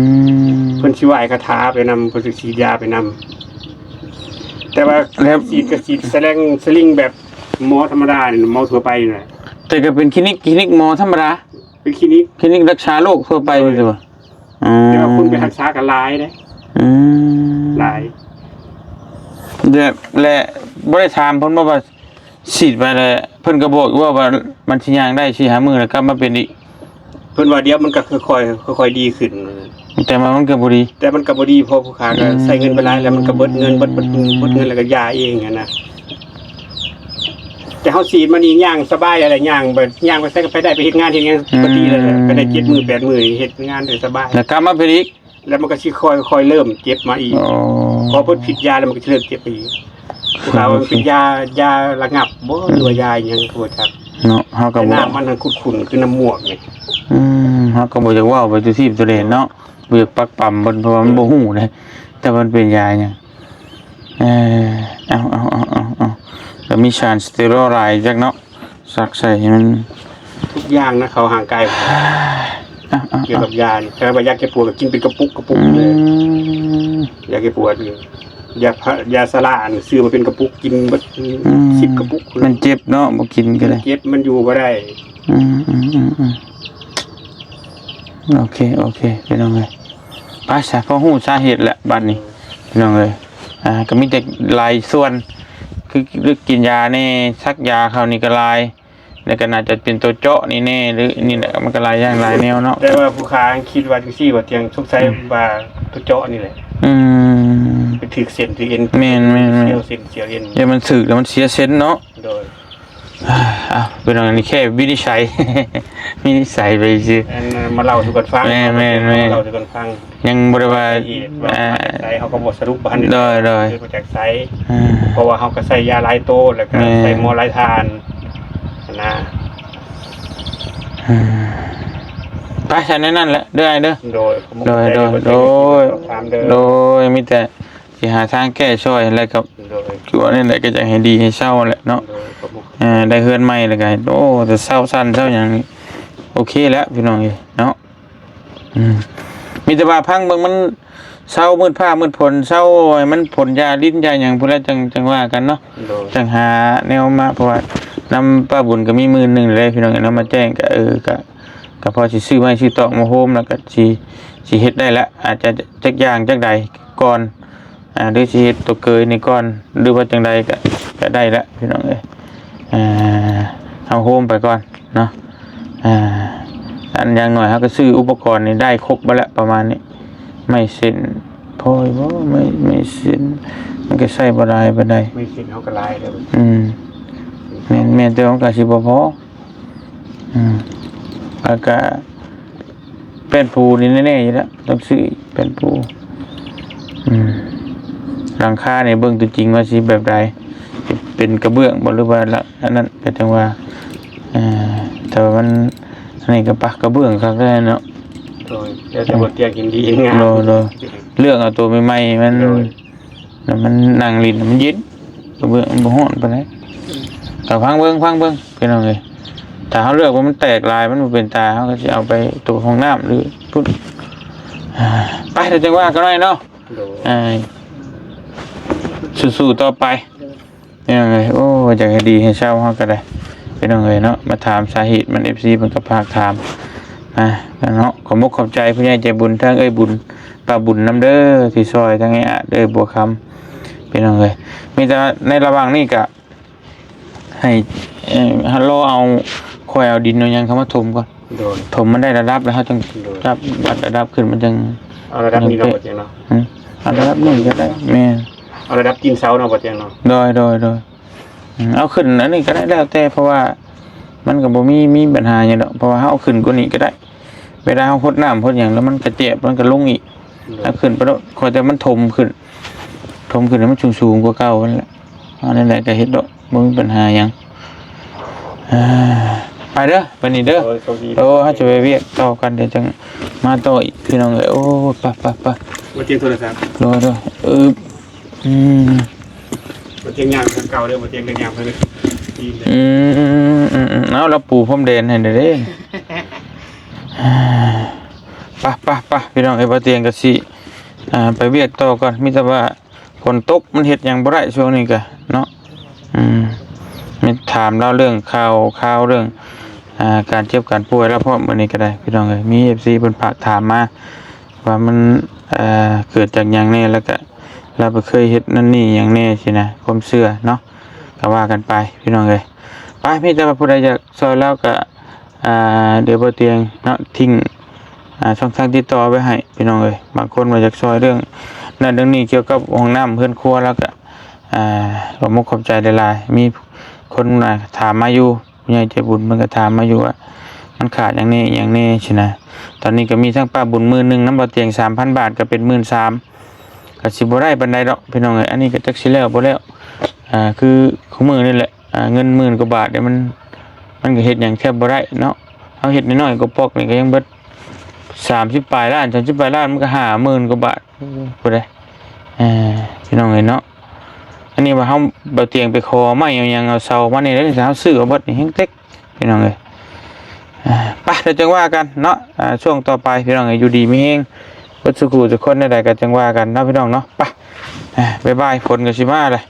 ມ ເພິ່ນຊິໄຫວ້ຄາຖາໄປນຳ ເພິ່ນຊິສີດຢາໄປນຳ ແຕ່ວ່າ ແລ້ວ ສີດກໍສີດສະແລງສະລິງແບບໝໍທຳມະດານີ້ ໝໍທົ່ວໄປນີ້ແຫຼະ ແຕ່ກໍເປັນຄລີນິກ ຄລີນິກໝໍທຳມະດາ ເປັນຄລີນິກ ຄລີນິກລັກສາໂລກທົ່ວໄປ ໂດຍ ນີ້ບໍ່? ອໍ ແຕ່ວ່າຄົນໄປຮັກສາກໍຫຼາຍເດ້ ອືມ ຫຼາຍ ແລະ ແລະບໍ່ໄດ້ຖາມເພິ່ນບໍ່ວ່າ ສີດໄປແລ້ວ ເພິ່ນກໍບອກຢູ່ວ່າ ວ່າມັນຊິຍ່າງໄດ້ສີ່ຫ້າມື້ແລ້ວກັບມາເປັນອີກ? ເພິ່ນວ່າດຽວມັນກໍຄ່ອຍໆ ຄ່ອຍໆດີຂຶ້ນ ແຕ່ວ່າມັນກໍບໍ່ດີ ແຕ່ມັນກໍບໍ່ດີ ເພາະຜູ້ຂ້າກໍ ອືມ ໃຊ້ເງິນໄປຫຼາຍແລ້ວ ມັນກໍເບິດເງິນ ເບິດ ເບິດ ອືມ ເບິດເງິນ ແລ້ວກໍຢາເອງຫັ້ນນະ ແຕ່ເຮົາສີດມານີ້ຍ່າງສະບາຍແລ້ວ ຍ່າງແບບ ຍ່າງໄປໃສກໍໄປໄດ້ ໄປເຮັດງານເຮັດຫຍັງ ອືມ ປົກກະຕິເລີຍ ໄປໄດ້ເຈັດມື້ແປດມື້ ເຮັດງານໄດ້ສະບາຍ ແລ້ວກັບມາເປັນອີກ ແລ້ວມັນກໍຊິຄ່ອຍໆເລີ່ມເຈັບມາອີກ ອໍ ພໍເພິ່ນສີດຢາແລ້ວມັນກໍຊິເລີ່ມເຈັບມາອີກ ຄືວ່າມັນເປັນຢາ ຢາລະງັບບໍ່ ອືມ ຫຼືວ່າຢາອີ່ຫຍັງກໍບໍ່ຈັກເນາະ ເຮົາກໍບໍ່ ແຕ່ນ້ຳມັນຫັ້ນຂຸ້ນໆຄືນ້ຳໝວກນີ້ ອືມ ເຮົາກໍບໍ່ຢາກເວົ້າໄປສູ່ທີບສູ່ແດນເນາະ ບໍ່ຢາກປັກປຳເພິ່ນ ເພາະວ່າມັນ ເອີ ບໍ່ຮູ້ເດ້ ແຕ່ວ່າມັນເປັນຢາຫຍັງ ເອີ ເອົາໆໆໆ ກໍມີສານສະເຕີຣອຍຫຼາຍຈັກເນາະ ສັກໃສ່ໃຫ້ມັນ ທຸກຢ່າງນະ ເຂົ້າຮ່າງກາຍ ເອົາໆໆ ກ່ຽວກັບຢານີ້ ແຕ່ວ່າຢາແກ້ປວດກໍກິນເປັນກະປຸກ ກະປຸກເລີຍ ອືມ ຢາແກ້ປວດນີ້ ຢາພາ ຢາຊາລາອັນ ຊື້ມາເປັນກະປຸກ ກິນເບິດ ອືມ ສິບກະປຸກ ມັນເຈັບເນາະ ບໍ່ກິນກໍໄດ້ ມັນເຈັບ ມັນຢູ່ບໍ່ໄດ້ ອືມໆໆໆ ໂອເຄ ໂອເຄ ພີ່ນ້ອງເອີຍ ໄປຊະ ພໍຮູ້ສາເຫດແລ້ວບັດນີ້ ພີ່ນ້ອງເອີຍ ອ່າ ກໍມີແຕ່ຫຼາຍສ່ວນ ຄື ຄືກິນຢາແດ່ ສັກຢາເຂົ້ານີ້ກໍຫຼາຍ ແລ້ວກໍໜ້າຈະເປັນຕົວເຈາະນີ້ແດ່ ຫຼື ນີ້ແຫຼະ ມັນກໍຫຼາຍຢ່າງຫຼາຍແນວເນາະ ແຕ່ວ່າຜູ້ຂ້າຄິດວ່າຈັ່ງຊີ້ ວ່າທຽງສົງໄສ ອືມ ວ່າຕົວເຈາະນີ້ແຫຼະ ອືມ ໄປຖືກເສັ້ນຖືກເອັນ ແມ່ນໆໆ ສ່ຽວເສັ້ນສ່ຽວເອັນ ຢ່າມັນຖືກແລ້ວມັນເສຍເສັ້ນເນາະ ໂດຍ ອ້າວ ພີ່ນ້ອງ ອັນນີ້ແຄ່ວິນິດໄສ ວິນິດໄສໄປຊື່ ອັນ ມາເລົ່າສູ່ກັນຟັງ ແມ່ນໆໆ ມາເລົ່າສູ່ກັນຟັງ ຍັງບໍ່ໄດ້ວ່າ ສາເຫດວ່າ ອ່າ ມາຈາກໃສ ເຮົາກໍບໍ່ສະຫຼຸບວ່າ ໂດຍໆ ເກີດມາຈາກໃສ ອ່າ ເພາະວ່າເຮົາກໍໃຊ້ຢາຫຼາຍໂຕ ແລ້ວກໍ ແມ່ນ ໃຊ້ໝໍຫຼາຍທ່ານຫັ້ນນະ ອ່າ ໄປຊັ້ນ ແນວນັ້ນແຫຼະເດີອ້າຍເດີ ໂດຍ ໂດຍ ໂດຍ ໂດຍ ມີແຕ່ ຊິຫາທາງແກ້ຊ່ອຍ ແລ້ວກໍ ໂດຍ ຄືວ່າແນວໃດກໍຢາກໃຫ້ດີໃຫ້ເຊົາແຫຼະເນາະ ໂດຍ ຂອບຄຸນ ເອີ ໄດ້ເຮືອນໃໝ່ແລ້ວກໍ ໂອ້ ແຕ່ເຊົາຊັ້ນເຊົາຫຍັງນີ້ ໂອເຄແລ້ວພີ່ນ້ອງເອີຍເນາະ ອືມ ມີແຕ່ວ່າພັງເບິ່ງມັນເຊົາມືດຟ້າມືດຝົນ ເຊົາໃຫ້ມັນຝົນຢ່າລິນຢ່າຫຍັງພຸ້ນແຫຼະ ຈັ່ງ ຈັ່ງວ່າກັນເນາະ ໂດຍ ຈັ່ງຫາແນວມາ ເພາະວ່ານຳປ້າບຸນກໍມີໝື່ນໜຶ່ງແລ້ວພີ່ນ້ອງເອີຍເນາະ ມາແຈ້ງກໍ ເອີ ກໍ ກໍພໍຊິຊື້ໄມ້ຊື້ຕອກມາໂຮມ ແລ້ວກໍຊິ ຊິເຮັດໄດ້ລະ ອາດຈະຈັກຢ່າງຈັກໃດກ່ອນ ອ່າ ຫຼືຊິເຮັດຕົວເກີຍນີ້ກ່ອນ ຫຼືວ່າຈັ່ງໃດກໍ ກໍໄດ້ລະພີ່ນ້ອງເອີຍ ອ່າ ເຮົາໂຮມໄປກ່ອນເນາະ ອ່າ ອັນຢ່າງໜ້ອຍເຮົາກໍຊື້ອຸປະກອນນີ້ໄດ້ຄົບເບິດລະ ປະມານນີ້ ໄມ້ເສັ້ນ ພໍຢູ່ບໍ່ ໄມ້ ໄມ້ເສັ້ນ ມັນກໍໃຊ້ບໍ່ຫຼາຍປານໃດ ໄມ້ເສັ້ນເຮົາກໍຫຼາຍແລ້ວ ອືມ ແມ່ນ ແມ່ນ ແຕ່ວ່າມັນກໍຊິບໍ່ພໍ ອືມ ແລ້ວກະແປ້ນປູນີ້ແນ່ໆຢູ່ແລ້ວ ຕ້ອງຊື້ແປ້ນປູ ອືມ ຫຼັງຄານີ້ເບິ່ງຕົວຈິງວ່າຊິແບບໃດ ເປັນກະເບື້ອງບໍ່ ຫຼືວ່າລະ ອັນນັ້ນ ກໍຈັ່ງວ່າ ເອີ ແຕ່ວ່າມັນ ອັນນີ້ກໍປະກະເບື້ອງຄັກແທ້ເນາະ ໂດຍ ແລ້ວແຕ່ບໍ່ຕຽງເຫັນດີເຫັນງາມ ໂດຍ ໂດຍ ເລືອກເອົາຕົວໃໝ່ໆ ມັນ ໂດຍ ແລ້ວມັນນັ່ງຫຼິ້ນມັນເຢັນ ກະເບື້ອງມັນບໍ່ຮ້ອນປານໃດ ກໍຟັງເບິ່ງ ຟັງເບິ່ງພີ່ນ້ອງເອີຍ ຖ້າເຮົາເລືອກວ່າມັນແຕກຫຼາຍ ມັນບໍ່ເປັນຕາ ເຮົາກໍຊິເອົາໄປຕົວຫ້ອງນ້ຳ ຫຼືພຸ້ນ ໄປ ແລ້ວຈັ່ງວ່າກັນໃໝ່ເນາະ ໂດຍ ອ່າ ສູ້ໆຕໍ່ໄປ ໂດຍ ພີ່ນ້ອງເອີຍ ໂອ້ ຢາກໃຫ້ດີໃຫ້ເຊົາເຮົາກໍໄດ້ ພີ່ນ້ອງເອີຍເນາະ ມາຖາມສາເຫດມັນ ເອັຟຊີ ເພິ່ນກໍຝາກຖາມ ອ່າ ເນາະ ຂອບອົກຂອບໃຈຜູ້ໃຫຍ່ໃຈບຸນ ທັງເອື້ອຍບຸນ ປ້າບຸນນຳເດີ ທີ່ຊ່ອຍທັງອ້າຍອາດ ເອື້ອຍບົວຄຳ ພີ່ນ້ອງເອີຍ ມີແຕ່ໃນລະຫວ່າງນີ້ກະໃຫ້ ເອີ ລໍເອົາ ຄ່ອຍເອົາດິນເອົາຫຍັງເຂົ້າມາຖົມກ່ອນ ໂດຍ ຖົມມັນໄດ້ລະດັບແລ້ວ ເຮົາຈັ່ງ ໂດຍ ຈັບວັດລະດັບຂຶ້ນ ມັນຈັ່ງ ເອົາລະດັບນີ້ເນາະ ບໍ່ຕຽງເນາະ ອືມ ເອົາລະດັບນີ້ກໍໄດ້ ແມ່ນ ເອົາລະດັບຕີນເສົາເນາະ ບໍ່ຕຽງເນາະ ໂດຍ ໂດຍ ໂດຍ ອືມ ເອົາຂຶ້ນອັນນີ້ກໍໄດ້ ແລ້ວແຕ່ ເພາະວ່າມັນກໍບໍ່ມີ ມີບັນຫາຫຍັງດອກ ເພາະວ່າເຮົາເອົາຂຶ້ນກວ່ານີ້ກໍໄດ້ ເວລາເຮົາຫົດນ້ຳຫົດຫຍັງແລ້ວມັນກະແຈບ ມັນກະລົງອີກ ໂດຍ ເອົາຂຶ້ນໄປໂລດ ຂໍແຕ່ມັນຖົມຂຶ້ນ ຖົມຂຶ້ນໃຫ້ມັນສູງໆກວ່າເກົ່າຫັ້ນແຫຼະ ເອົາແນວໃດກໍເຮັດໂລດ ບໍ່ມີບັນຫາຫຍັງ ເອີ ໄປເດີ ໄປນີ້ເດີ ໂດຍ ໂຊກດີ ໂອ້ ເຮົາຈະໄປວຽກຕໍ່ກັນ ດຽວຈັ່ງມາຕໍ່ອີກ ພີ່ນ້ອງເອີຍ ໂອ້ ໄປໆໆ ບໍ່ຕຽງໂທລະສັບ ໂດຍໆ ອືມ ບໍ່ຕຽງຍ່າງຄືເກົ່າເດີ ບໍ່ຕຽງກໍຍ່າງໄປເລີຍ ອືມໆໆ ເອົາ ລາວປູພົມແດນໃຫ້ແດ່ເດ້ ໄປໆໆ ພີ່ນ້ອງເອີຍ ບໍ່ຕຽງກໍຊິ ອ່າ ໄປວຽກຕໍ່ກ່ອນ ມີແຕ່ວ່າຝົນຕົກ ມັນເຮັດຫຍັງບໍ່ໄດ້ຊ່ວງນີ້ກະເນາະ ອືມ ມີຖາມລາວເລື່ອງຂ່າວຄາວ ເລື່ອງ ອ່າ ການເຈັບການປ່ວຍລາວພ້ອມ ມື້ນີ້ກໍໄດ້ ພີ່ນ້ອງເອີຍ ມີເອັຟຊີເພິ່ນຝາກຖາມມາ ວ່າມັນ ເອີ ເກີດຈາກຫຍັງແດ່ ແລ້ວກະລາວໄປເຄີຍເຮັດນັ້ນນີ້ຫຍັງແດ່ຊີ້ນະ ຄວາມເຊື່ອເນາະ ກໍວ່າກັນໄປ ພີ່ນ້ອງເອີຍ ໄປ ມີແຕ່ວ່າຜູ້ໃດຢາກຊ່ອຍລາວກໍ ອ່າ ດຽວບໍ່ຕຽງເນາະ ຖິ້ມ ອ່າ ຊ່ອງທາງຕິດຕໍ່ໄວ້ໃຫ້ ພີ່ນ້ອງເອີຍ ບາງຄົນວ່າຢາກຊ່ອຍເລື່ອງນັ້ນເລື່ອງນີ້ ກ່ຽວກັບຫ້ອງນ້ຳເຮືອນຄົວ ລາວກໍ ອ່າ ຂອບມຸກຂອບໃຈຫຼາຍໆ ມີຄົນ ອ່າ ຖາມມາຢູ່ ຜູ້ໃຫຍ່ໃຈບຸນເພິ່ນກໍຖາມມາຢູ່ວ່າ ມັນຂາດຫຍັງແດ່ ອີ່ຫຍັງແດ່ຊີ້ນະ ຕອນນີ້ກໍມີທັງປ້າບຸນໝື່ນໜຶ່ງ ນຳບໍ່ຕຽງສາມພັນບາດ ກໍເປັນໝື່ນສາມ ກໍຊິບໍ່ໄດ້ປານໃດດອກ ພີ່ນ້ອງເອີຍ ອັນນີ້ກໍຈັກຊິແລ້ວບໍ່ແລ້ວ ອ່າ ຄື ຄືມື້ນີ້ແຫຼະ ອ່າ ເງິນໝື່ນກວ່າບາດນີ້ ມັນ ມັນກໍເຮັດຫຍັງແທບບໍ່ໄດ້ເນາະ ເຮົາເຮັດນ້ອຍໆກະປ໋ອກນີ້ກໍຍັງເບິດສາມສິບປາຍລ້ານ ສາມສິບປາຍລ້ານ ມັນກໍຫ້າໝື່ນກວ່າບາດ ຜູ້ໃດ ເອີ ພີ່ນ້ອງເອີຍເນາະ ອັນນີ້ວ່າເຮົາ ບໍ່ຕຽງໄປຂໍໄມ້ເອົາຫຍັງເອົາເສົາມານີ້ ແລ້ວເຮົາຊື້ເອົາເບິດນີ້ແຮງເຕັກ ພີ່ນ້ອງເອີຍ ອ່າ ໄປ ແລ້ວຈັ່ງວ່າກັນເນາະ ອ່າ ຊ່ວງຕໍ່ໄປ ພີ່ນ້ອງເອີຍ ຢູ່ດີມີແຮງເບິດສູ່ຜູ້ສູ່ຄົນ ແນວໃດກໍຈັ່ງວ່າກັນເນາະ ພີ່ນ້ອງເນາະ ໄປ ອ່າ ບາຍບາຍ ຝົນກໍຊິມາແລ້ວ